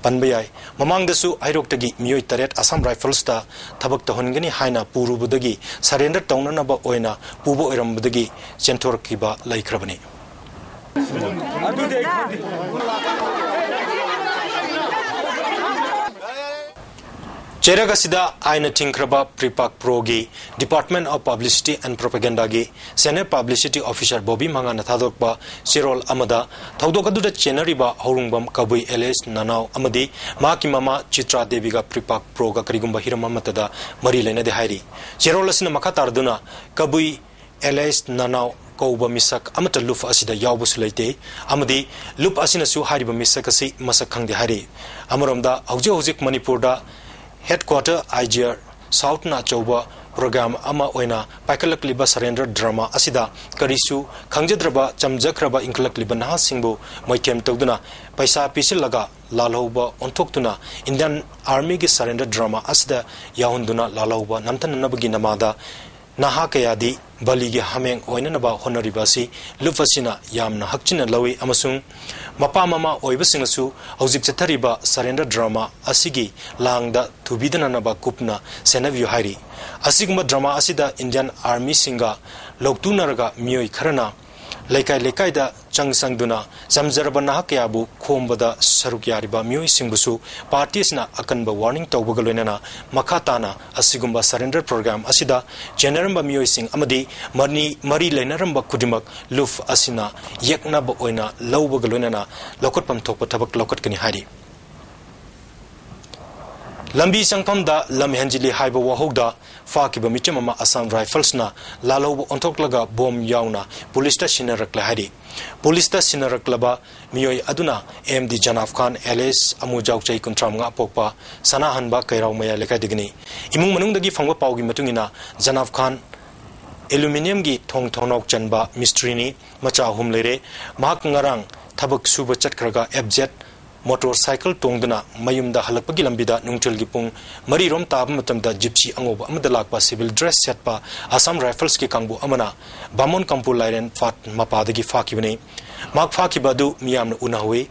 ꯄꯟꯕ ꯌꯥꯏ, ꯃꯃꯥꯡꯗꯁꯨ ꯍꯩꯔꯣꯛꯇꯒꯤ ꯃꯤꯑꯣꯏ ꯇꯔꯦꯠ ꯑꯁꯥꯝ ꯔꯥꯏꯐꯜꯁꯇ ꯊꯕꯛ ꯇꯧꯍꯟꯒꯅꯤ ꯍꯥꯏꯅ ꯄꯨꯔꯨꯕꯗꯒꯤ ꯁꯔꯦꯟꯗꯔ ꯇꯧꯅꯅꯕ ꯑꯣꯏꯅ ꯄꯨꯕ ꯑꯣꯏꯔꯝꯕꯗꯒꯤ ꯆꯦꯟꯊꯣꯔꯛꯈꯤꯕ ꯂꯩꯈ꯭ꯔꯕꯅꯤ꯫ ꯆꯩꯔꯛ ꯑꯁꯤꯗ ꯑꯥꯏꯟꯅ ꯊꯤꯡꯈ꯭ꯔꯕ ꯄ꯭ꯔꯤꯄꯥꯛ ꯄ꯭ꯔꯣꯒꯤ Department of Publicity and Propagandaꯒꯤ Senior Publicity Officer Bobby ꯃꯉꯥꯅ ꯊꯥꯗꯣꯔꯛꯄ ꯆꯦꯔꯣꯜ ꯑꯃꯗ ꯊꯧꯗꯣꯛ ꯑꯗꯨꯗ ꯆꯦꯟꯅꯔꯤꯕ ꯍꯧꯔꯨꯡꯕꯝ ꯀꯕꯨꯏ ꯑꯦꯂꯦꯁ ꯅꯅꯥꯎ ꯑꯃꯗꯤ ꯃꯍꯥꯛꯀꯤ ꯃꯃꯥ ꯆꯤꯇ꯭ꯔꯥ ꯗꯦꯕꯤꯒ ꯄ꯭ꯔꯤꯄꯥꯛ ꯄ꯭ꯔꯣꯒ ꯀꯔꯤꯒꯨꯝꯕ ꯍꯤꯔꯝ ꯑꯃꯠꯇꯗ ꯃꯔꯤ ꯂꯩꯅꯗꯦ ꯍꯥꯏꯔꯤ꯫ ꯆꯦꯔꯣꯜ ꯑꯁꯤꯅ ꯃꯈꯥ ꯇꯥꯔꯗꯨꯅ ꯀꯕꯨꯏ ꯑꯦꯂꯦꯁ ꯅꯅꯥꯎ ꯀꯧꯕ ꯃꯤꯁꯛ ꯑꯃꯠꯇ ꯂꯨꯞ ꯑꯁꯤꯗ ꯌꯥꯎꯕꯁꯨ ꯂꯩꯇꯦ ꯑꯃꯗꯤ ꯂꯨꯞ ꯑꯁꯤꯅꯁꯨ ꯍꯥꯏꯔꯤꯕ ꯃꯤꯁꯛ ꯑꯁꯤ ꯃꯁꯛ ꯈꯪꯗꯦ ꯍꯥꯏꯔꯤ꯫ ꯑꯃꯔꯣꯝꯗ ꯍꯧꯖꯤꯛ ꯍꯧꯖꯤꯛ ꯃꯅꯤꯄꯨꯔꯗ headquarter I G R Southꯅ ꯑꯆꯧꯕ ꯄ꯭ꯔꯣꯒ꯭ꯔꯥꯝ ꯑꯃ ꯑꯣꯏꯅ ꯄꯥꯏꯈꯠꯂꯛꯂꯤꯕ ꯁꯔꯦꯟꯗꯔ ꯗ꯭ꯔꯃꯥ ꯑꯁꯤꯗ ꯀꯔꯤꯁꯨ ꯈꯪꯖꯗ꯭ꯔꯕ ꯆꯝꯖꯈ꯭ꯔꯕ ꯏꯟꯈꯠꯂꯛꯂꯤꯕ ꯅꯍꯥꯁꯤꯡꯕꯨ ꯃꯣꯏꯊꯦꯝ ꯇꯧꯗꯨꯅ ꯄꯩꯁꯥ ꯄꯤꯁꯤꯜꯂꯒ ꯂꯥꯜꯍꯧꯕ ꯑꯣꯟꯊꯣꯛꯇꯨꯅ ꯏꯟꯗꯤꯌꯥꯟ ꯑꯥꯔꯃꯤꯒꯤ ꯁꯔꯦꯟꯗꯔ ꯗ꯭ꯔꯃꯥ ꯑꯁꯤꯗ ꯌꯥꯎꯍꯟꯗꯨꯅ ꯂꯥꯜꯍꯧꯕ ꯅꯝꯊꯅꯅꯕꯒꯤ ꯅꯃꯥꯗ ꯅꯍꯥ ꯀꯌꯥꯗꯤ ꯕꯂꯤꯒꯤ ꯍꯥꯃꯦꯡ ꯑꯣꯏꯅꯅꯕ ꯍꯣꯠꯅꯔꯤꯕ ꯑꯁꯤ ꯂꯨꯞ ꯑꯁꯤꯅ ꯌꯥꯝꯅ ꯍꯛꯆꯤꯟꯅ ꯂꯧꯏ ꯑꯃꯁꯨꯡ ꯃꯄꯥ ꯃꯃꯥ ꯑꯣꯏꯕꯁꯤꯡꯅꯁꯨ ꯍꯧꯖꯤꯛ ꯆꯠꯊꯔꯤꯕ ꯁꯔꯦꯟꯗꯔ ꯗ꯭ꯔꯃꯥ ꯑꯁꯤꯒꯤ ꯂꯥꯡꯗ ꯊꯨꯕꯤꯗꯅꯅꯕ ꯀꯨꯞꯅ ꯁꯦꯟꯅꯕꯤꯌꯨ ꯍꯥꯏꯔꯤ꯫ ꯑꯁꯤꯒꯨꯝꯕ ꯗ꯭ꯔꯃꯥ ꯑꯁꯤꯗ ꯏꯟꯗꯤꯌꯥꯟ ꯑꯥꯔꯃꯤꯁꯤꯡꯒ ꯂꯧꯇꯨꯅꯔꯒ ꯃꯤꯑꯣꯏ ꯈꯔꯅ ꯂꯩꯀꯥꯏ ꯂꯩꯀꯥꯏꯗ ꯆꯪ ꯆꯪꯗꯨꯅ ꯆꯝꯖꯔꯕ ꯅꯍꯥ ꯀꯌꯥꯕꯨ ꯈꯣꯝꯕꯗ ꯁꯔꯨꯛ ꯌꯥꯔꯤꯕ ꯃꯤꯑꯣꯏꯁꯤꯡꯕꯨꯁꯨ ꯄꯥꯔꯇꯤ ꯑꯁꯤꯅ ꯑꯀꯟꯕ ꯋꯥꯔꯅꯤꯡ ꯇꯧꯕꯒ ꯂꯣꯏꯅꯅ ꯃꯈꯥ ꯇꯥꯅ ꯑꯁꯤꯒꯨꯝꯕ ꯁꯔꯦꯟꯗꯔ ꯄ꯭ꯔꯣꯒ꯭ꯔꯥꯝ ꯑꯁꯤꯗ ꯆꯦꯟꯅꯔꯝꯕ ꯃꯤꯑꯣꯏꯁꯤꯡ ꯑꯃꯗꯤ ꯃꯔꯤ ꯃꯔꯤ ꯂꯩꯅꯔꯝꯕ ꯈꯨꯗꯤꯡꯃꯛ ꯂꯨꯞ ꯑꯁꯤꯅ ꯌꯦꯛꯅꯕ ꯑꯣꯏꯅ ꯂꯧꯕꯒ ꯂꯣꯏꯅꯅ ꯂꯧꯈꯠꯐꯝ ꯊꯣꯛꯄ ꯊꯕꯛ ꯂꯧꯈꯠꯀꯅꯤ ꯍꯥꯏꯔꯤ꯫ ꯂꯝꯕꯤ ꯆꯪꯐꯝꯗ ꯂꯝ ꯍꯦꯟꯖꯤꯜꯂꯤ ꯍꯥꯏꯕ ꯋꯥꯍꯧꯗ ꯐꯥꯈꯤꯕ ꯃꯤꯆꯝ ꯑꯃ ꯑꯁꯥꯝ ꯔꯥꯏꯐꯜꯁꯅ ꯂꯥꯜꯍꯧꯕ ꯑꯣꯟꯊꯣꯛꯂꯒ ꯕꯣꯝ ꯌꯥꯎꯅ ꯄꯨꯂꯤꯁꯇ ꯁꯤꯟꯅꯔꯛꯂꯦ ꯍꯥꯏꯔꯤ꯫ ꯄꯨꯂꯤꯁꯇ ꯁꯤꯟꯅꯔꯛꯂꯕ ꯃꯤꯑꯣꯏ ꯑꯗꯨꯅ ꯑꯦꯝ ꯗꯤ ꯖꯅꯥꯐ ꯈꯥꯟ ꯑꯦꯂꯤꯌꯥꯁ ꯑꯃꯨꯖꯥꯎ ꯆꯍꯤ ꯀꯨꯟꯊ꯭ꯔꯥ ꯃꯉꯥ ꯄꯣꯛꯄ ꯁꯅꯥꯍꯟꯕ ꯀꯩꯔꯥꯎ ꯃꯌꯥꯏ ꯂꯩꯀꯥꯏꯗꯒꯤꯅꯤ꯫ ꯏꯃꯨꯡ ꯃꯅꯨꯡꯗꯒꯤ ꯐꯪꯕ ꯄꯥꯎꯒꯤ ꯃꯇꯨꯡ ꯏꯟꯅ ꯖꯅꯥꯐ ꯈꯥꯟ ꯑꯦꯂꯨꯃꯤꯅꯤꯌꯝꯒꯤ ꯊꯣꯡ ꯊꯣꯡꯅꯥꯎ ꯆꯟꯕ ꯃꯤꯁꯇ꯭ꯔꯤꯅꯤ꯫ ꯃꯆꯥ ꯑꯍꯨꯝ ꯂꯩꯔꯦ꯫ ꯃꯍꯥꯛ ꯉꯔꯥꯡ ꯊꯕꯛ ꯁꯨꯕ ꯆꯠꯈ꯭ꯔꯒ ꯑꯦꯐ ꯖꯦꯠ ꯃꯣꯇꯣꯔ ꯁꯥꯏꯀꯜ ꯇꯣꯡꯗꯨꯅ ꯃꯌꯨꯝꯗ ꯍꯜꯂꯛꯄꯒꯤ ꯂꯝꯕꯤꯗ ꯅꯨꯡꯊꯤꯜꯒꯤ ꯄꯨꯡ ꯃꯔꯤ ꯔꯣꯝ ꯇꯥꯕ ꯃꯇꯝꯗ ꯖꯤꯞꯁꯤ ꯑꯉꯧꯕ ꯑꯃꯗ ꯂꯥꯛꯄ ꯁꯤꯚꯤꯜ ꯗ꯭ꯔꯦꯁ ꯁꯦꯠꯄ ꯑꯁꯥꯝ ꯔꯥꯏꯐꯜꯁꯀꯤ ꯀꯥꯡꯕꯨ ꯑꯃꯅ ꯕꯥꯃꯣꯟ ꯀꯝꯄꯨ ꯂꯥꯏꯔꯦꯟ ꯐꯥꯠ ꯃꯄꯥꯗꯒꯤ ꯐꯥꯈꯤꯕꯅꯤ꯫ ꯃꯍꯥꯛ ꯐꯥꯈꯤꯕ ꯑꯗꯨ ꯃꯤꯌꯥꯝꯅ ꯎꯅꯍꯧꯏ꯫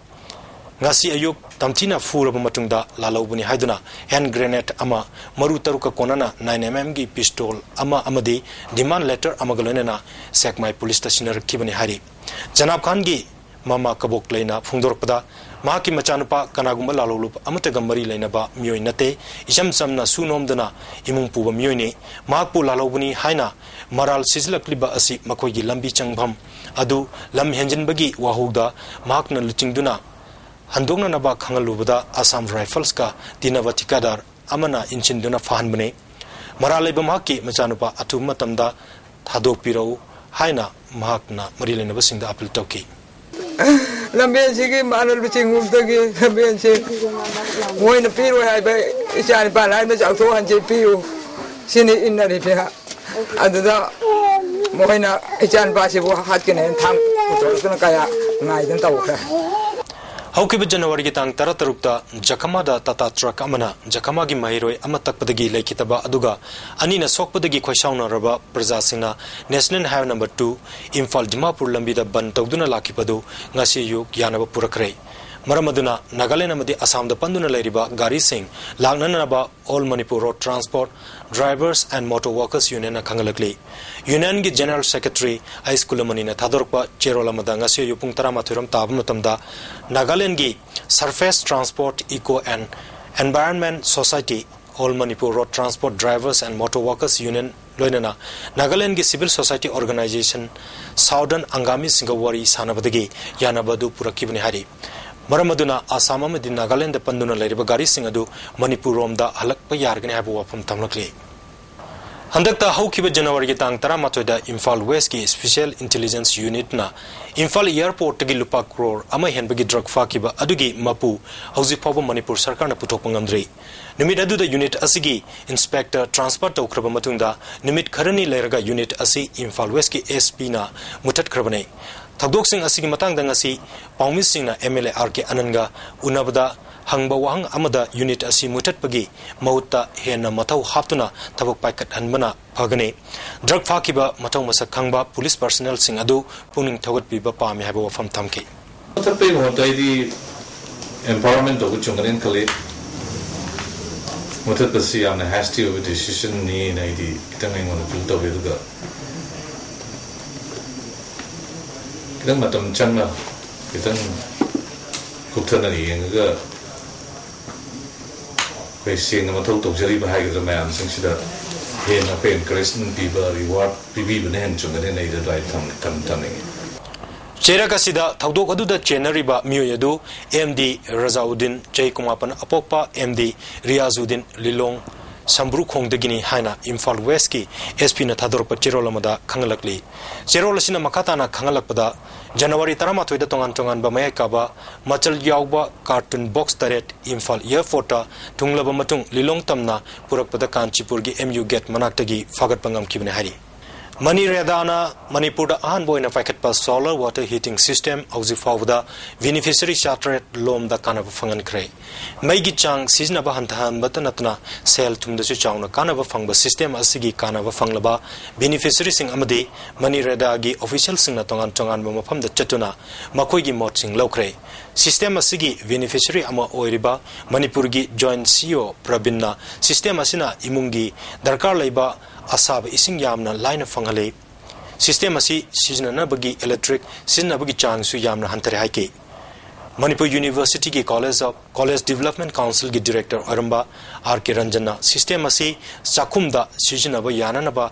ꯉꯁꯤ ꯑꯌꯨꯛ ꯇꯝꯊꯤꯅ ꯐꯨꯔꯕ ꯃꯇꯨꯡꯗ ꯂꯥꯜꯍꯧꯕꯅꯤ ꯍꯥꯏꯗꯨꯅ ꯍꯦꯟ ꯒ꯭ꯔꯦꯅꯦꯗ ꯑꯃ, ꯃꯔꯨ ꯇꯔꯨꯛꯀ ꯀꯣꯟꯅꯅ ꯅꯥꯏꯟ ꯑꯦꯝ ꯑꯦꯝꯒꯤ ꯄꯤꯁꯇꯣꯜ ꯑꯃ ꯑꯃꯗꯤ ꯗꯤꯃꯥꯟ ꯂꯦꯇꯔ ꯑꯃꯒ ꯂꯣꯏꯅꯅ ꯁꯦꯛꯃꯥꯏ ꯄꯨꯂꯤꯁꯇ ꯁꯤꯟꯅꯔꯛꯈꯤꯕꯅꯤ ꯍꯥꯏꯔꯤ꯫ ꯖꯅꯥꯕ ꯈꯥꯟꯒꯤ ꯃꯃꯥ ꯀꯕꯣꯛ ꯂꯩꯅ ꯐꯣꯡꯗꯣꯔꯛꯄꯗ, ꯃꯍꯥꯛꯀꯤ ꯃꯆꯥꯅꯨꯄꯥ ꯀꯅꯥꯒꯨꯝꯕ ꯂꯥꯜꯍꯧꯂꯨꯕ ꯑꯃꯠꯇꯒ ꯃꯔꯤ ꯂꯩꯅꯕ ꯃꯤꯑꯣꯏ ꯅꯠꯇꯦ, ꯏꯆꯝ ꯆꯝꯅ ꯁꯨ ꯅꯣꯝꯗꯅ ꯏꯃꯨꯡ ꯄꯨꯕ ꯃꯤꯑꯣꯏꯅꯤ꯫ ꯃꯍꯥꯛꯄꯨ ꯂꯥꯜꯍꯧꯕꯅꯤ ꯍꯥꯏꯅ ꯃꯔꯥꯜ ꯁꯤꯖꯤꯜꯂꯛꯂꯤꯕ ꯑꯁꯤ ꯃꯈꯣꯏꯒꯤ ꯂꯝꯕꯤ ꯆꯪꯐꯝ ꯑꯗꯨ ꯂꯝ ꯍꯦꯟꯖꯤꯟꯕꯒꯤ ꯋꯥꯍꯧꯗ ꯃꯍꯥꯛꯅ ꯂꯨꯆꯤꯡꯗꯨꯅ ꯍꯟꯗꯣꯛꯅꯅꯕ ꯈꯪꯍꯜꯂꯨꯕꯗ ꯑꯁꯥꯝ ꯔꯥꯏꯐꯜꯁꯀ ꯇꯤꯟꯅꯕ ꯊꯤꯀꯥꯗꯥꯔ ꯑꯃꯅ ꯏꯟꯁꯤꯟꯗꯨꯅ ꯐꯥꯍꯟꯕꯅꯤ꯫ ꯃꯔꯥꯜ ꯂꯩꯕ ꯃꯍꯥꯛꯀꯤ ꯃꯆꯥꯅꯨꯄꯥ ꯑꯊꯨꯕ ꯃꯇꯝꯗ ꯊꯥꯗꯣꯛꯄꯤꯔꯛꯎ ꯍꯥꯏꯅ ꯃꯍꯥꯛꯅ ꯃꯔꯤ ꯂꯩꯅꯕꯁꯤꯡꯗ ꯑꯄꯤꯜ ꯇꯧꯈꯤ꯫ ꯂꯝꯕꯦꯟꯁꯤꯒꯤ ꯃꯥꯅ ꯂꯨꯆꯤꯡꯉꯨꯕꯗꯒꯤ ꯂꯝꯕꯦꯟꯁꯤ ꯃꯣꯏꯅ ꯄꯤꯔꯣꯏ ꯍꯥꯏꯕ ꯏꯆꯥ ꯅꯤꯄꯥ ꯂꯥꯏꯅ ꯆꯥꯎꯊꯣꯛꯍꯟꯁꯤ ꯄꯤꯌꯨ꯫ ꯁꯤꯅꯤ ꯏꯟꯅꯔꯤꯁꯦ꯫ ꯑꯗꯨꯗ ꯃꯈꯣꯏꯅ ꯏꯆꯥꯅꯨꯄꯥꯁꯤꯕꯨ ꯍꯥꯠꯀꯅꯦꯅ ꯊꯥꯡ ꯄꯨꯊꯣꯔꯛꯇꯨꯅ ꯀꯌꯥ ꯉꯥꯏꯗꯅ ꯇꯧꯈ꯭ꯔꯦ꯫ ꯍꯧꯈꯤꯕ ꯖꯅꯋꯥꯔꯤꯒꯤ ꯇꯥꯡ ꯇꯔꯥꯇꯔꯨꯛꯇ ꯖꯈꯃꯥꯗ ꯇꯥꯇꯥ ꯇ꯭ꯔꯛ ꯑꯃꯅ ꯖꯈꯃꯥꯒꯤ ꯃꯍꯩꯔꯣꯏ ꯑꯃ ꯇꯛꯄꯗꯒꯤ ꯂꯩꯈꯤꯗꯕ ꯑꯗꯨꯒ ꯑꯅꯤꯅ ꯁꯣꯛꯄꯗꯒꯤ ꯈꯣꯏꯁꯥꯎꯅꯔꯕ ꯄ꯭ꯔꯖꯥꯁꯤꯡꯅ national highway number two Imphal Dimapur ꯂꯝꯕꯤꯗ ꯕꯟ ꯇꯧꯗꯨꯅ ꯂꯥꯛꯈꯤꯕꯗꯨ ꯉꯁꯤ ꯑꯌꯨꯛ ꯌꯥꯅꯕ ꯄꯨꯔꯛꯈ꯭ꯔꯦ꯫ ꯃꯔꯝ ꯑꯗꯨꯅ ꯅꯥꯒꯥꯂꯦꯟ ꯑꯃꯗꯤ ꯑꯁꯥꯝꯗ ꯄꯟꯗꯨꯅ ꯂꯩꯔꯤꯕ ꯒꯥꯔꯤꯁꯤꯡ ꯂꯥꯛꯅꯅꯕ All Manipur Road Transport Drivers and Motor Workers Unionꯅ ꯈꯪꯍꯜꯂꯛꯂꯤ꯫ ꯌꯨꯅꯤꯌꯟꯒꯤ ꯖꯦꯅꯔꯦꯜ ꯁꯦꯀ꯭ꯔꯦꯇꯔꯤ ꯑꯩꯁ ꯀꯨꯂꯃꯅꯤꯅ ꯊꯥꯗꯣꯔꯛꯄ ꯆꯦꯔꯣꯜ ꯑꯃꯗ ꯉꯁꯤ ꯑꯌꯨꯛ ꯄꯨꯡ ꯇꯔꯥꯃꯥꯊꯣꯏꯔꯣꯝ ꯇꯥꯕ ꯃꯇꯝꯗ ꯅꯥꯒꯥꯂꯦꯟꯒꯤ Surface Transport Eco and Environment Society, All Manipur Road Transport Drivers and Motor Workers Union ꯂꯣꯏꯅꯅ ꯅꯥꯒꯥꯂꯦꯟꯒꯤ civil society organisation Southern Angami ꯁꯤꯡꯒ ꯋꯥꯔꯤ ꯁꯥꯟꯅꯕꯗꯒꯤ ꯌꯥꯅꯕ ꯑꯗꯨ ꯄꯨꯔꯛꯈꯤꯕꯅꯤ ꯍꯥꯏꯔꯤ꯫ ꯃꯔꯝ ꯑꯗꯨꯅ ꯑꯁꯥꯝ ꯑꯃꯗꯤ ꯅꯥꯒꯥꯂꯦꯟꯗ ꯄꯟꯗꯨꯅ ꯂꯩꯔꯤꯕ ꯒꯥꯔꯤꯁꯤꯡ ꯑꯗꯨ ꯃꯅꯤꯄꯨꯔ ꯔꯣꯝꯗ ꯍꯜꯂꯛꯄ ꯌꯥꯔꯒꯅꯤ ꯍꯥꯏꯕ ꯋꯥꯐꯝ ꯊꯝꯂꯛꯂꯤ꯫ ꯍꯟꯗꯛꯇ ꯍꯧꯈꯤꯕ ꯖꯅꯋꯥꯔꯤꯒꯤ ꯇꯥꯡ ꯇꯔꯥꯃꯥꯊꯣꯏꯗ ꯏꯝꯐꯥꯜ ꯋꯦꯁꯀꯤ Special Intelligence Unitꯅ ꯏꯝꯐꯥꯜ ꯑꯦꯌꯔꯄꯣꯔꯠꯇꯒꯤ ꯂꯨꯄꯥ ꯀ꯭ꯔꯣꯔ ꯑꯃ ꯍꯦꯟꯕꯒꯤ ꯗ꯭ꯔꯒ ꯐꯥꯈꯤꯕ ꯑꯗꯨꯒꯤ ꯃꯄꯨ ꯍꯧꯖꯤꯛ ꯐꯥꯎꯕ ꯃꯅꯤꯄꯨꯔ ꯁꯔꯀꯥꯔꯅ ꯄꯨꯊꯣꯛꯄ ꯉꯝꯗ꯭ꯔꯤ꯫ ꯅꯨꯃꯤꯠ ꯑꯗꯨꯗ ꯌꯨꯅꯤꯠ ꯑꯁꯤꯒꯤ ꯏꯟꯁꯄꯦꯛꯇꯔ ꯇ꯭ꯔꯥꯟꯁꯐꯔ ꯇꯧꯈ꯭ꯔꯕ ꯃꯇꯨꯡꯗ ꯅꯨꯃꯤꯠ ꯈꯔꯅꯤ ꯂꯩꯔꯒ ꯌꯨꯅꯤꯠ ꯑꯁꯤ ꯏꯝꯐꯥꯜ ꯋꯦꯁꯀꯤ ꯑꯦꯁ ꯄꯤꯅ ꯃꯨꯊꯠꯈ꯭ꯔꯕꯅꯤ꯫ ꯊꯧꯗꯣꯛꯁꯤꯡ ꯑꯁꯤꯒꯤ ꯃꯇꯥꯡꯗ ꯉꯁꯤ ꯄꯥꯎꯃꯤꯁꯤꯡꯅ ꯑꯦꯝ ꯑꯦꯜ ꯑꯦ ꯑꯥꯔ ꯀꯦ ꯑꯅꯟꯒ ꯎꯅꯕꯗ ꯍꯪꯕ ꯋꯥꯍꯪ ꯑꯃꯗ ꯌꯨꯅꯤꯠ ꯑꯁꯤ ꯃꯨꯊꯠꯄꯒꯤ ꯃꯍꯨꯠꯇ ꯍꯦꯟꯅ ꯃꯊꯧ ꯍꯥꯞꯇꯨꯅ ꯊꯕꯛ ꯄꯥꯏꯈꯠꯍꯟꯕꯅ ꯐꯒꯅꯤ꯫ ꯗ꯭ꯔꯒ ꯐꯥꯈꯤꯕ ꯃꯊꯧ ꯃꯁꯛ ꯈꯪꯕ ꯄꯨꯂꯤꯁ ꯄꯔꯁꯅꯦꯜꯁꯤꯡ ꯑꯗꯨ ꯄꯨꯛꯅꯤꯡ ꯊꯧꯒꯠꯄꯤꯕ ꯄꯥꯝꯃꯤ ꯍꯥꯏꯕ ꯋꯥꯐꯝ ꯊꯝꯈꯤ꯫ ꯃꯨꯊꯠꯄꯒꯤ ꯃꯍꯨꯠꯇ ꯑꯩꯗꯤ ꯑꯦꯝꯄꯥꯋꯔꯃꯦꯟ ꯇꯧꯕ ꯆꯨꯝꯒꯅꯦꯅ ꯈꯜꯂꯤ꯫ ꯃꯨꯊꯠꯄꯁꯤ ꯌꯥꯝꯅ ꯍꯦꯁꯇꯤ ꯑꯣꯏꯕ ꯗꯤꯁꯤꯖꯟꯅꯤꯅ ꯑꯩꯗꯤ ꯈꯤꯇꯪ ꯑꯩꯉꯣꯟꯗ ꯐꯤꯜ ꯇꯧꯋꯤ꯫ ꯑꯗꯨꯒ ꯈꯤꯇꯪ ꯃꯇꯝ ꯆꯪꯅ, ꯈꯤꯇꯪ ꯀꯨꯞꯊꯅ ꯌꯦꯡꯉꯒ ꯑꯩꯈꯣꯏ ꯁꯦꯡꯅ ꯃꯊꯧ ꯇꯧꯖꯔꯤꯕ ꯍꯥꯏꯒꯗ꯭ꯔꯥ ꯃꯌꯥꯝꯁꯤꯡꯁꯤꯗ ꯍꯦꯟꯅ ꯑꯩꯈꯣꯏ ꯑꯦꯟꯀꯔꯦꯖꯃꯦꯟ ꯄꯤꯕ, ꯔꯤꯋꯥꯔꯗ ꯄꯤꯕꯤꯕꯅ ꯍꯦꯟꯅ ꯆꯨꯝꯒꯅꯤꯅ ꯑꯩꯗꯤ ꯑꯗꯨꯃꯥꯏꯅ ꯊꯝ-, ꯊꯝ-, ꯊꯝꯅꯤꯡꯉꯤ꯫ ꯆꯩꯔꯛ ꯑꯁꯤꯗ ꯊꯧꯗꯣꯛ ꯑꯗꯨꯗ ꯆꯦꯟꯅꯔꯤꯕ ꯃꯤꯑꯣꯏ ꯑꯗꯨ ꯑꯦꯝ ꯗꯤ ꯔꯖꯥꯎꯗꯤꯟ, ꯆꯍꯤ ꯀꯨꯟꯃꯥꯄꯟ ꯑꯄꯣꯛꯄ ꯑꯦꯝ ꯗꯤ ꯔꯤꯌꯥꯖꯨꯗꯤꯟ, ꯂꯤꯂꯣꯡ, ꯁꯝꯕ꯭ꯔꯨꯈꯣꯡꯗꯒꯤꯅꯤ ꯍꯥꯏꯅ ꯏꯝꯐꯥꯜ ꯋꯦꯁꯀꯤ ꯑꯦꯁ ꯄꯤꯅ ꯊꯥꯗꯣꯔꯛꯄ ꯆꯦꯔꯣꯜ ꯑꯃꯗ ꯈꯪꯍꯜꯂꯛꯂꯤ꯫ ꯆꯦꯔꯣꯜ ꯑꯁꯤꯅ ꯃꯈꯥ ꯇꯥꯅ ꯈꯪꯍꯜꯂꯛꯄꯗ, ꯖꯅꯋꯥꯔꯤ ꯇꯔꯥꯃꯥꯊꯣꯏꯗ ꯇꯣꯉꯥꯟ ꯇꯣꯉꯥꯟꯕ ꯃꯌꯥꯏ ꯀꯥꯕ ꯃꯆꯜ ꯌꯥꯎꯕ ꯀꯥꯔꯇꯨꯟ ꯕꯣꯛꯁ ꯇꯔꯦꯠ ꯏꯝꯐꯥꯜ ꯑꯦꯌꯔꯄꯣꯔꯠꯇ ꯊꯨꯡꯂꯕ ꯃꯇꯨꯡ ꯂꯤꯂꯣꯡ ꯇꯝꯅ ꯄꯨꯔꯛꯄꯗ ꯀꯥꯟꯆꯤꯄꯨꯔꯒꯤ ꯑꯦꯝ ꯌꯨ ꯒꯦꯠ ꯃꯅꯥꯛꯇꯒꯤ ꯐꯥꯒꯠꯄ ꯉꯝꯈꯤꯕꯅꯤ ꯍꯥꯏꯔꯤ꯫ ꯃꯅꯤꯔꯦꯗꯥꯅ ꯃꯅꯤꯄꯨꯔꯗ ꯑꯍꯥꯟꯕ ꯑꯣꯏꯅ ꯄꯥꯏꯈꯠꯄ ꯁꯣꯂꯔ ꯋꯥꯇꯔ ꯍꯤꯇꯤꯡ ꯁꯤꯁꯇꯦꯝ ꯍꯧꯖꯤꯛ ꯐꯥꯎꯕꯗ ꯕꯦꯅꯤꯐꯤꯁꯔꯤ ꯆꯥꯇ꯭ꯔꯦꯠ ꯂꯣꯝꯗ ꯀꯥꯟꯅꯕ ꯐꯪꯍꯟꯈ꯭ꯔꯦ꯫ ꯃꯩꯒꯤ ꯆꯥꯡ ꯁꯤꯖꯤꯟꯅꯕ ꯍꯟꯊꯍꯟꯕꯇ ꯅꯠꯇꯅ ꯁꯦꯜ ꯊꯨꯝꯗꯁꯨ ꯆꯥꯎꯅ ꯀꯥꯟꯅꯕ ꯐꯪꯕ ꯁꯤꯁꯇꯦꯝ ꯑꯁꯤꯒꯤ ꯀꯥꯟꯅꯕ ꯐꯪꯂꯕ ꯕꯦꯅꯤꯐꯤꯁꯔꯤꯁꯤꯡ ꯑꯃꯗꯤ ꯃꯅꯤꯔꯦꯗꯥꯒꯤ ꯑꯣꯐꯤꯁꯤꯌꯦꯜꯁꯤꯡꯅ ꯇꯣꯉꯥꯟ ꯇꯣꯉꯥꯟꯕ ꯃꯐꯝꯗ ꯆꯠꯇꯨꯅ ꯃꯈꯣꯏꯒꯤ ꯃꯣꯠꯁꯤꯡ ꯂꯧꯈ꯭ꯔꯦ꯫ ꯁꯤꯁꯇꯦꯝ ꯑꯁꯤꯒꯤ ꯕꯦꯅꯤꯐꯤꯁꯔꯤ ꯑꯃ ꯑꯣꯏꯔꯤꯕ ꯃꯅꯤꯄꯨꯔꯒꯤ ꯖꯣꯏꯟꯠ ꯁꯤ ꯏ ꯑꯣ ꯄ꯭ꯔꯕꯤꯟꯅ ꯁꯤꯁꯇꯦꯝ ꯑꯁꯤꯅ ꯏꯃꯨꯡꯒꯤ ꯗꯔꯀꯥꯔ ꯂꯩꯕ ꯑꯁꯥꯕ ꯏꯁꯤꯡ ꯌꯥꯝꯅ ꯂꯥꯏꯅ ꯐꯪꯍꯜꯂꯤ꯫ ꯁꯤꯁꯇꯦꯝ ꯑꯁꯤ ꯁꯤꯖꯤꯟꯅꯅꯕꯒꯤ ꯏꯂꯦꯛꯇ꯭ꯔꯤꯛ ꯁꯤꯖꯤꯟꯅꯕꯒꯤ ꯆꯥꯡꯁꯨ ꯌꯥꯝꯅ ꯍꯟꯊꯔꯦ ꯍꯥꯏꯈꯤ꯫ ꯃꯅꯤꯄꯨꯔ ꯌꯨꯅꯤꯚꯔꯁꯤꯇꯤꯒꯤ ꯀꯣꯂꯦꯖ ꯑꯣꯐ ꯀꯣꯂꯦꯖ ꯗꯤꯕꯦꯂꯞꯃꯦꯟ ꯀꯥꯎꯟꯁꯤꯜꯒꯤ ꯗꯤꯔꯦꯛꯇꯔ ꯑꯣꯏꯔꯝꯕ ꯑꯥꯔ ꯀꯦ ꯔꯟꯖꯟꯅ ꯁꯤꯁꯇꯦꯝ ꯑꯁꯤ ꯆꯥꯛꯈꯨꯝꯗ ꯁꯤꯖꯤꯟꯅꯕ ꯌꯥꯅꯅꯕ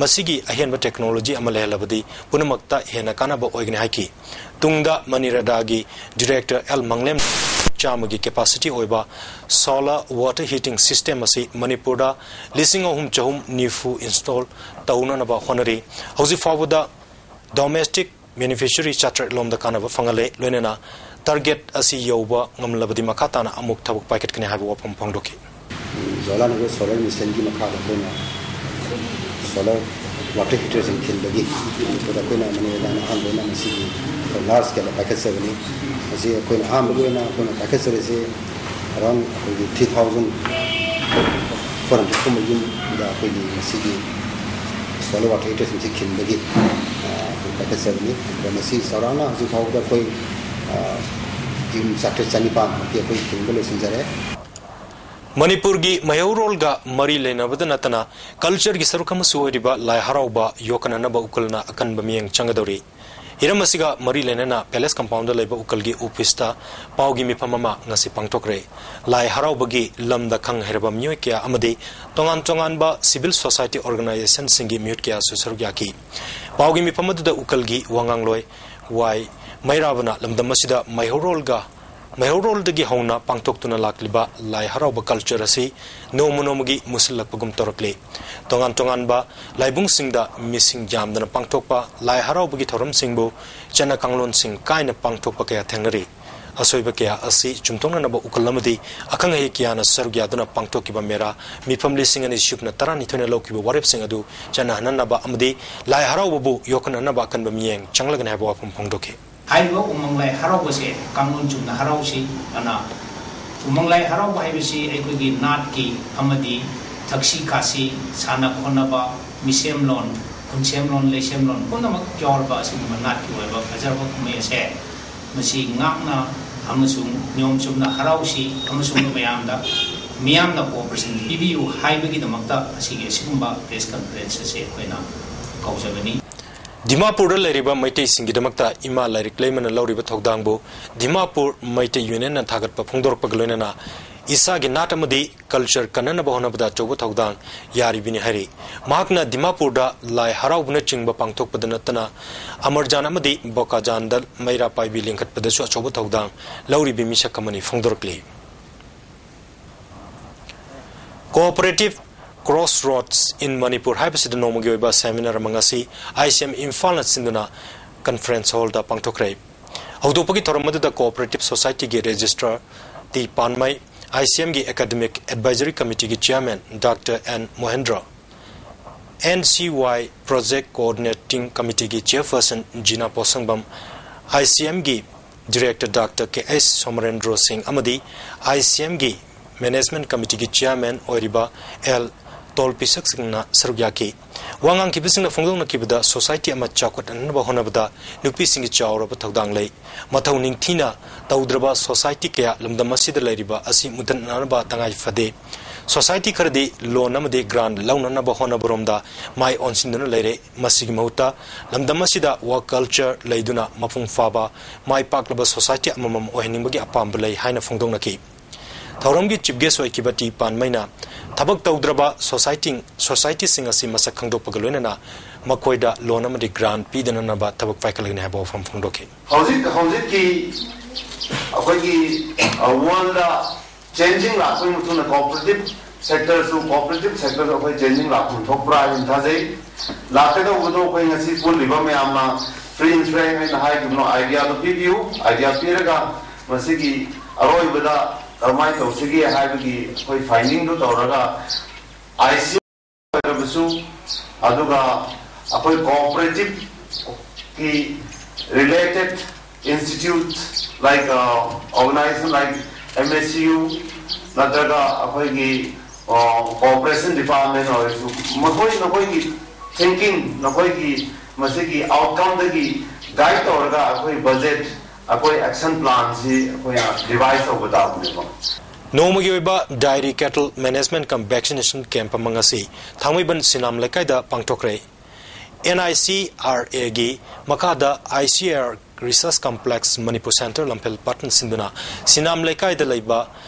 ꯃꯁꯤꯒꯤ ꯑꯍꯦꯟꯕ ꯇꯦꯛꯅꯣꯂꯣꯖꯤ ꯑꯃ ꯂꯩꯍꯜꯂꯕꯗꯤ ꯄꯨꯝꯅꯃꯛꯇ ꯍꯦꯟꯅ ꯀꯥꯟꯅꯕ ꯑꯣꯏꯒꯅꯤ ꯍꯥꯏꯈꯤ꯫ ꯇꯨꯡꯗ ꯃꯅꯤꯔꯦꯗꯥꯒꯤ ꯗꯤꯔꯦꯛꯇꯔ ꯑꯦꯜ ꯃꯪꯂꯦꯝ ꯆꯥꯝꯃꯒꯤ ꯀꯦꯄꯥꯁꯤꯇꯤ ꯑꯣꯏꯕ ꯁꯣꯂꯔ ꯋꯥꯇꯔ ꯍꯤꯇꯤꯡ ꯁꯤꯁꯇꯦꯝ ꯑꯁꯤ ꯃꯅꯤꯄꯨꯔꯗ ꯂꯤꯁꯤꯡ ꯑꯍꯨꯝ ꯆꯍꯨꯝ ꯅꯤꯐꯨ ꯏꯟꯁꯇꯣꯜ ꯇꯧꯅꯅꯕ ꯍꯣꯠꯅꯔꯤ꯫ ꯍꯧꯖꯤꯛ ꯐꯥꯎꯕꯗ ꯗꯣꯃꯦꯁꯇꯤꯛ ꯕꯦꯅꯤꯐꯤꯁꯔꯤ ꯆꯥꯇ꯭ꯔꯦꯠ ꯂꯣꯝꯗ ꯀꯥꯟꯅꯕ ꯐꯪꯍꯜꯂꯦ, ꯂꯣꯏꯅꯅ ꯇꯥꯔꯒꯦꯠ ꯑꯁꯤ ꯌꯧꯕ ꯉꯝꯂꯕꯗꯤ ꯃꯈꯥ ꯇꯥꯅ ꯑꯃꯨꯛ ꯊꯕꯛ ꯄꯥꯏꯈꯠꯀꯅꯤ ꯍꯥꯏꯕ ꯋꯥꯐꯝ ꯐꯣꯡꯗꯣꯛꯈꯤ꯫ ꯖ꯭ꯋꯥꯂꯥꯅꯒꯔ ꯁꯣꯂꯔ ꯃꯤꯁꯟꯒꯤ ꯃꯈꯥꯗ ꯑꯩꯈꯣꯏꯅ ꯁꯣꯂꯔ ꯋꯥꯇꯔ ꯍꯤꯇꯔꯁꯤꯡ ꯈꯤꯟꯕꯒꯤ ꯃꯅꯤꯄꯨꯔꯗ ꯑꯩꯈꯣꯏꯅ ꯃꯅꯤꯔꯦꯗꯥꯅ ꯑꯍꯥꯟꯕ ꯑꯣꯏꯅ ꯃꯁꯤꯒꯤ ꯂꯥꯔꯖ ꯁ꯭ꯀꯦꯜꯗ ꯄꯥꯏꯈꯠꯆꯕꯅꯤ꯫ ꯃꯁꯤ ꯑꯩꯈꯣꯏꯅ ꯑꯍꯥꯟꯕꯒꯤ ꯑꯣꯏꯅ ꯑꯩꯈꯣꯏꯅ ꯄꯥꯏꯈꯠꯆꯔꯤꯁꯤ ꯑꯔꯥꯎꯟ ꯑꯩꯈꯣꯏꯒꯤ ꯊ꯭ꯔꯤ ꯊꯥꯎꯖꯟ ꯐꯣꯔ ꯍꯟꯗ꯭ꯔꯦꯠ ꯀꯨꯝꯕ ꯌꯨꯝꯗ ꯑꯩꯈꯣꯏꯒꯤ ꯃꯁꯤꯒꯤ ꯁꯣꯂꯔ ꯋꯥꯇꯔ ꯍꯤꯇꯔꯁꯤꯡꯁꯤ ꯈꯤꯟꯕꯒꯤ, ꯑ, ꯑꯩꯈꯣꯏ ꯄꯥꯏꯈꯠꯆꯕꯅꯤ꯫ ꯑꯗꯨꯒ ꯃꯁꯤ ꯆꯥꯎꯔꯥꯛꯅ ꯍꯧꯖꯤꯛ ꯐꯥꯎꯕꯗ ꯑꯩꯈꯣꯏ, ꯑ, ꯌꯨꯝ ꯆꯥꯇ꯭ꯔꯦꯠ ꯆꯅꯤꯄꯥꯟꯃꯨꯛꯇꯤ ꯑꯩꯈꯣꯏ ꯈꯤꯟꯕ ꯂꯣꯏꯁꯤꯟꯖꯔꯦ꯫ ꯃꯅꯤꯄꯨꯔꯒꯤ ꯃꯩꯍꯧꯔꯣꯜꯒ ꯃꯔꯤ ꯂꯩꯅꯕꯗ ꯅꯠꯇꯅ ꯀꯜꯆꯔꯒꯤ ꯁꯔꯨꯛ ꯑꯃꯁꯨ ꯑꯣꯏꯔꯤꯕ ꯂꯥꯏ ꯍꯔꯥꯎꯕ ꯌꯣꯛꯈꯠꯅꯅꯕ ꯎꯀꯜꯅ ꯑꯀꯟꯕ ꯃꯤꯠꯌꯦꯡ ꯆꯪꯒꯗꯧꯔꯤ꯫ ꯍꯤꯔꯝ ꯑꯁꯤꯒ ꯃꯔꯤ ꯂꯩꯅꯅ ꯄꯦꯂꯦꯁ ꯀꯝꯄꯥꯎꯟꯗ ꯂꯩꯕ ꯎꯀꯜꯒꯤ ꯑꯣꯐꯤꯁꯇ ꯄꯥꯎꯒꯤ ꯃꯤꯐꯝ ꯑꯃ ꯉꯁꯤ ꯄꯥꯡꯊꯣꯛꯈ꯭ꯔꯦ꯫ ꯂꯥꯏ ꯍꯔꯥꯎꯕꯒꯤ ꯂꯝꯗ ꯈꯪ ꯍꯩꯔꯕ ꯃꯤꯑꯣꯏ ꯀꯌꯥ ꯑꯃꯗꯤ ꯇꯣꯉꯥꯟ ꯇꯣꯉꯥꯟꯕ ꯁꯤꯚꯤꯜ ꯁꯣꯁꯥꯏꯇꯤ ꯑꯣꯔꯒꯅꯥꯏꯖꯦꯁꯟꯁꯤꯡꯒꯤ ꯃꯤꯍꯨꯠ ꯀꯌꯥꯁꯨ ꯁꯔꯨꯛ ꯌꯥꯈꯤ꯫ ꯄꯥꯎꯒꯤ ꯃꯤꯐꯝ ꯑꯗꯨꯗ ꯎꯀꯜꯒꯤ ꯋꯥꯉꯥꯡꯂꯣꯏ ꯋꯥꯏ ꯃꯩꯔꯥꯕꯅ ꯂꯝꯗꯝ ꯑꯁꯤꯗ ꯃꯩꯍꯧꯔꯣꯜꯒ ꯃꯩꯍꯧꯔꯣꯜꯗꯒꯤ ꯍꯧꯅ ꯄꯥꯡꯊꯣꯛꯇꯨꯅ ꯂꯥꯛꯂꯤꯕ ꯂꯥꯏ ꯍꯔꯥꯎꯕ ꯀꯜꯆꯔ ꯑꯁꯤ ꯅꯣꯡꯃ ꯅꯣꯡꯃꯒꯤ ꯃꯨꯁꯤꯜꯂꯛꯄꯒꯨꯝ ꯇꯧꯔꯛꯂꯤ꯫ ꯇꯣꯉꯥꯟ ꯇꯣꯉꯥꯟꯕ ꯂꯥꯏꯕꯨꯡꯁꯤꯡꯗ ꯃꯤꯁꯤꯡ ꯌꯥꯝꯗꯅ ꯄꯥꯡꯊꯣꯛꯄ ꯂꯥꯏ ꯍꯔꯥꯎꯕꯒꯤ ꯊꯧꯔꯝꯁꯤꯡꯕꯨ ꯆꯠꯅ ꯀꯥꯡꯂꯣꯟꯁꯤꯡ ꯀꯥꯏꯅ ꯄꯥꯡꯊꯣꯛꯄ ꯀꯌꯥ ꯊꯦꯡꯅꯔꯤ꯫ ꯑꯁꯣꯏꯕ ꯀꯌꯥ ꯑꯁꯤ ꯆꯨꯝꯊꯣꯛꯅꯅꯕ ꯎꯀꯜ ꯑꯃꯗꯤ ꯑꯈꯪ ꯑꯍꯩ ꯀꯌꯥꯅ ꯁꯔꯨꯛ ꯌꯥꯗꯨꯅ ꯄꯥꯡꯊꯣꯛꯈꯤꯕ ꯃꯦꯔꯥ ꯃꯤꯐꯝ ꯂꯤꯁꯤꯡ ꯑꯅꯤ ꯁꯨꯞꯅ ꯇꯔꯥꯅꯤꯊꯣꯏꯅ ꯂꯧꯈꯤꯕ ꯋꯥꯔꯦꯞꯁꯤꯡ ꯑꯗꯨ ꯆꯠꯅꯍꯟꯅꯅꯕ ꯑꯃꯗꯤ ꯂꯥꯏ ꯍꯔꯥꯎꯕꯕꯨ ꯌꯣꯛꯈꯠꯅꯅꯕ ꯑꯀꯟꯕ ꯃꯤꯠꯌꯦꯡ ꯆꯪꯂꯒꯅꯤ ꯍꯥꯏꯕ ꯋꯥꯐꯝ ꯐꯣꯡꯗꯣꯛꯈꯤ꯫ ꯍꯥꯏꯔꯤꯕ ꯎꯃꯪ ꯂꯥꯏ ꯍꯔꯥꯎꯕꯁꯦ ꯀꯥꯡꯂꯣꯟ ꯆꯨꯝꯅ ꯍꯔꯥꯎꯁꯤ ꯑꯅ, ꯎꯃꯪ ꯂꯥꯏ ꯍꯔꯥꯎꯕ ꯍꯥꯏꯕꯁꯤ ꯑꯩꯈꯣꯏꯒꯤ ꯅꯥꯠꯀꯤ ꯑꯃꯗꯤ ꯊꯛꯁꯤ ꯈꯥꯁꯤ, ꯁꯥꯟꯅ ꯈꯣꯠꯅꯕ, ꯃꯤꯁꯦꯝꯂꯣꯟ, ꯈꯨꯟꯁꯦꯝꯂꯣꯟ, ꯂꯩꯁꯦꯝꯂꯣꯟ ꯄꯨꯝꯅꯃꯛ ꯌꯥꯎꯔꯕ ꯑꯁꯤꯒꯨꯝꯕ ꯅꯥꯠꯀꯤ ꯑꯣꯏꯕ ꯐꯖꯔꯕ ꯀꯨꯝꯍꯩ ꯑꯁꯦ ꯃꯁꯤ ꯉꯥꯛꯅ ꯑꯃꯁꯨꯡ ꯅꯤꯌꯣꯝ ꯆꯨꯝꯅ ꯍꯔꯥꯎꯁꯤ ꯑꯃꯁꯨꯡ ꯃꯌꯥꯝꯗ, ꯃꯤꯌꯥꯝꯅ cooperation ꯄꯤꯕꯤꯌꯨ ꯍꯥꯏꯕꯒꯤꯗꯃꯛꯇ ꯑꯁꯤꯒꯤ ꯑꯁꯤꯒꯨꯝꯕ press conference ꯑꯁꯦ ꯑꯩꯈꯣꯏꯅ ꯀꯧꯖꯕꯅꯤ꯫ ꯗꯤꯃꯥꯄꯨꯔꯗ ꯂꯩꯔꯤꯕ ꯃꯩꯇꯩꯁꯤꯡꯒꯤꯗꯃꯛꯇ ꯏꯃꯥ ꯂꯥꯏꯔꯤꯛ ꯂꯩꯃꯅ ꯂꯧꯔꯤꯕ ꯊꯧꯗꯥꯡꯕꯨ ꯗꯤꯃꯥꯄꯨꯔ ꯃꯩꯇꯩ ꯌꯨꯅꯤꯌꯟꯅ ꯊꯥꯒꯠꯄ ꯐꯣꯡꯗꯣꯔꯛꯄꯒ ꯂꯣꯏꯅꯅ ꯏꯁꯥꯒꯤ ꯅꯥꯠ ꯑꯃꯗꯤ ꯀꯜꯆꯔ ꯀꯟꯅꯅꯕ ꯍꯣꯠꯅꯕꯗ ꯑꯆꯧꯕ ꯊꯧꯗꯥꯡ ꯌꯥꯔꯤꯕꯅꯤ ꯍꯥꯏꯔꯤ꯫ ꯃꯍꯥꯛꯅ ꯗꯤꯃꯥꯄꯨꯔꯗ ꯂꯥꯏ ꯍꯔꯥꯎꯕꯅꯆꯤꯡꯕ ꯄꯥꯡꯊꯣꯛꯄꯗ ꯅꯠꯇꯅ ꯑꯃꯔꯖꯥꯟ ꯑꯃꯗꯤ ꯕꯣꯀꯥꯖꯥꯟꯗ ꯃꯩꯔꯥ ꯄꯥꯏꯕꯤ ꯂꯤꯡꯈꯠꯄꯗꯁꯨ ꯑꯆꯧꯕ ꯊꯧꯗꯥꯡ ꯂꯧꯔꯤꯕ ꯃꯤꯁꯛ ꯑꯃꯅꯤ ꯐꯣꯡꯗꯣꯔꯛꯂꯤ꯫ Cooperative Crossroads in Manipur ꯍꯥꯏꯕꯁꯤꯗ ꯅꯣꯡꯃꯒꯤ ꯑꯣꯏꯕ ꯁꯦꯃꯤꯅꯥꯔ ꯑꯃ ꯉꯁꯤ ICM ꯏꯝꯐꯥꯜꯅ ꯁꯤꯟꯗꯨꯅ ꯀꯟꯐꯔꯦꯟꯁ ꯍꯣꯜꯗ ꯄꯥꯡꯊꯣꯛꯈ꯭ꯔꯦ꯫ ꯍꯧꯗꯣꯛꯄꯒꯤ ꯊꯧꯔꯝ ꯑꯗꯨꯗ ꯀꯣꯑꯣꯄꯔꯦꯇꯤꯚ ꯁꯣꯁꯥꯏꯇꯤꯒꯤ ꯔꯦꯖꯤꯁꯇ꯭ꯔꯥꯔ ꯇꯤ ꯄꯥꯟꯃꯩ, ICMꯒꯤ ꯑꯦꯀꯥꯗꯦꯃꯤꯛ ꯑꯦꯗꯚꯥꯏꯖꯔꯤ ꯀꯃꯤꯇꯤꯒꯤ chairman doctor N Mohendro, NCY Project Coordinating Committeeꯒꯤ ꯆꯤꯌꯔꯄꯔꯁꯟ ꯖꯤꯅꯥ ꯄꯣꯁꯪꯕꯝ, ICMꯒꯤ director doctor K S Somarendro Singh ꯑꯃꯗꯤ ICMꯒꯤ ꯃꯦꯅꯦꯖꯃꯦꯟꯠ ꯀꯃꯤꯇꯤꯒꯤ ꯆꯤꯌꯔꯃꯦꯟ ꯑꯣꯏꯔꯤꯕ ꯑꯦꯜ ꯇꯣꯜꯄꯤꯁꯛ ꯁꯤꯡꯅ ꯁꯔꯨꯛ ꯌꯥꯈꯤ꯫ ꯋꯥ ꯉꯥꯡꯈꯤꯕꯁꯤꯡꯅ ꯐꯣꯡꯗꯣꯛꯅꯈꯤꯕꯗ ꯁꯣꯁꯥꯏꯇꯤ ꯑꯃ ꯆꯥꯎꯈꯠꯍꯟꯅꯕ ꯍꯣꯠꯅꯕꯗ ꯅꯨꯄꯤꯁꯤꯡꯒꯤ ꯆꯥꯎꯔꯕ ꯊꯧꯗꯥꯡ ꯂꯩ꯫ ꯃꯊꯧ ꯅꯤꯡꯊꯤꯅ ꯇꯧꯗ꯭ꯔꯕ ꯁꯣꯁꯥꯏꯇꯤ ꯀꯌꯥ ꯂꯝꯗꯝ ꯑꯁꯤꯗ ꯂꯩꯔꯤꯕ ꯑꯁꯤ ꯃꯨꯊꯠꯅꯅꯕ ꯇꯉꯥꯏ ꯐꯗꯦ꯫ ꯁꯣꯁꯥꯏꯇꯤ ꯈꯔꯗꯤ ꯂꯣꯟ ꯑꯃꯗꯤ ꯒ꯭ꯔꯥꯟꯠ ꯂꯧꯅꯅꯕ ꯍꯣꯠꯅꯕꯔꯣꯝꯗ ꯃꯥꯏ ꯑꯣꯟꯁꯤꯟꯗꯨꯅ ꯂꯩꯔꯦ꯫ ꯃꯁꯤꯒꯤ ꯃꯍꯨꯠꯇ ꯂꯝꯗꯝ ꯑꯁꯤꯗ ꯋꯥꯔꯛ ꯀꯜꯆꯔ ꯂꯩꯗꯨꯅ ꯃꯄꯨꯡ ꯐꯥꯕ, ꯃꯥꯏ ꯄꯥꯛꯂꯕ ꯁꯣꯁꯥꯏꯇꯤ ꯑꯃꯃꯝ ꯑꯣꯏꯍꯟꯅꯤꯡꯕꯒꯤ ꯑꯄꯥꯝꯕ ꯂꯩ ꯍꯥꯏꯅ ꯐꯣꯡꯗꯣꯛꯅꯈꯤ꯫ ꯊꯧꯔꯝꯒꯤ ꯆꯤꯐ ꯒꯦꯁ ꯑꯣꯏꯈꯤꯕ ꯇꯤ ꯄꯥꯟꯃꯩꯅ ꯊꯕꯛ ꯇꯧꯗ꯭ꯔꯕ ꯁꯣꯁꯥꯏꯇꯤ, ꯁꯣꯁꯥꯏꯇꯤꯁꯤꯡ ꯑꯁꯤ ꯃꯁꯛ ꯈꯪꯗꯣꯛꯄꯒ ꯂꯣꯏꯅꯅ ꯃꯈꯣꯏꯗ ꯂꯣꯟ ꯑꯃꯗꯤ ꯒ꯭ꯔꯥꯟꯠ ꯄꯤꯗꯅꯅꯕ ꯊꯕꯛ ꯄꯥꯏꯈꯠꯂꯒꯅꯤ ꯍꯥꯏꯕ ꯋꯥꯐꯝ ꯐꯣꯡꯗꯣꯛꯈꯤ꯫ ꯍꯧꯖꯤꯛ ꯍꯧꯖꯤꯛꯀꯤ ꯑꯩꯈꯣꯏꯒꯤ ꯋꯥꯔꯜꯗ ꯆꯦꯟꯖꯤꯡ ꯂꯥꯛꯄꯒꯤ ꯃꯇꯨꯡꯗ ꯀꯣꯑꯣꯄꯔꯦꯇꯤꯚ ꯁꯦꯛꯇꯔꯁꯨ, ꯀꯣꯑꯣꯄꯔꯦꯇꯤꯚ ꯁꯦꯛꯇꯔꯁꯨ ꯑꯩꯈꯣꯏ ꯆꯦꯟꯖꯤꯡ ꯂꯥꯛꯐꯝ ꯊꯣꯛꯄ꯭ꯔꯥ ꯍꯥꯏꯅ ꯊꯥꯖꯩ꯫ ꯂꯥꯛꯀꯗꯧꯕꯗꯣ ꯑꯩꯈꯣꯏ ꯉꯁꯤ ꯄꯨꯜꯂꯤꯕ ꯃꯌꯥꯝꯅ ꯐ꯭ꯔꯤ ꯑꯦꯟ ꯐ꯭ꯔꯦꯡ ꯑꯩꯅ ꯍꯥꯏꯈꯤꯕꯅꯣ, ꯑꯥꯏꯗꯤꯌꯥꯗꯣ ꯄꯤꯕꯤꯌꯨ꯫ ꯑꯥꯏꯗꯤꯌꯥ ꯄꯤꯔꯒ ꯃꯁꯤꯒꯤ ꯑꯔꯣꯏꯕꯗ ꯀꯔꯝꯍꯥꯏꯅ ꯇꯧꯁꯤꯒꯦ ꯍꯥꯏꯕꯒꯤ ꯑꯩꯈꯣꯏ ꯐꯥꯏꯟꯗꯤꯡꯗꯨ ꯇꯧꯔꯒ ꯑꯥꯏ ꯁꯤ ꯑꯣꯏꯔꯕꯁꯨ, ꯑꯗꯨꯒ ꯑꯩꯈꯣꯏ ꯀꯣꯑꯣꯄꯔꯦꯇꯤꯚꯀꯤ related institute like organization like M S U ꯅꯠꯇ꯭ꯔꯒ ꯑꯩꯈꯣꯏꯒꯤ ꯀꯣꯑꯣꯄꯔꯦꯁꯟ ꯗꯤꯄꯥꯔꯠꯃꯦꯟ ꯑꯣꯏꯔꯁꯨ, ꯃꯈꯣꯏ ꯅꯈꯣꯏꯒꯤ ꯊꯤꯡꯀꯤꯡ, ꯅꯈꯣꯏꯒꯤ ꯃꯁꯤꯒꯤ ꯑꯥꯎꯠꯀꯝꯗꯒꯤ ꯒꯥꯏꯗ ꯇꯧꯔꯒ ꯑꯩꯈꯣꯏ ꯕꯖꯦꯠ, ꯑꯩꯈꯣꯏ ꯑꯦꯛꯁꯟ ꯄ꯭ꯂꯥꯟꯁꯤ ꯑꯩꯈꯣꯏꯅ ꯔꯤꯚꯥꯏꯁ ꯇꯧꯕ ꯇꯥꯕꯅꯦꯕ꯫ ꯅꯣꯡꯃꯒꯤ ꯑꯣꯏꯕ Dairy Cattle Management cum Vaccination Camp ꯑꯃ ꯉꯁꯤ ꯊꯥꯡꯃꯩꯕꯟ ꯁꯤꯅꯥꯝ ꯂꯩꯀꯥꯏꯗ ꯄꯥꯡꯊꯣꯛꯈ꯭ꯔꯦ꯫ ꯑꯦꯟ ꯑꯥꯏ ꯁꯤ ꯑꯥꯔ ꯑꯦꯒꯤ ꯃꯈꯥꯗ I C R research complex Manipur centre Lamphel ꯄꯥꯠꯅ ꯁꯤꯟꯗꯨꯅ ꯁꯤꯅꯥꯝ ꯂꯩꯀꯥꯏꯗ ꯂꯩꯕ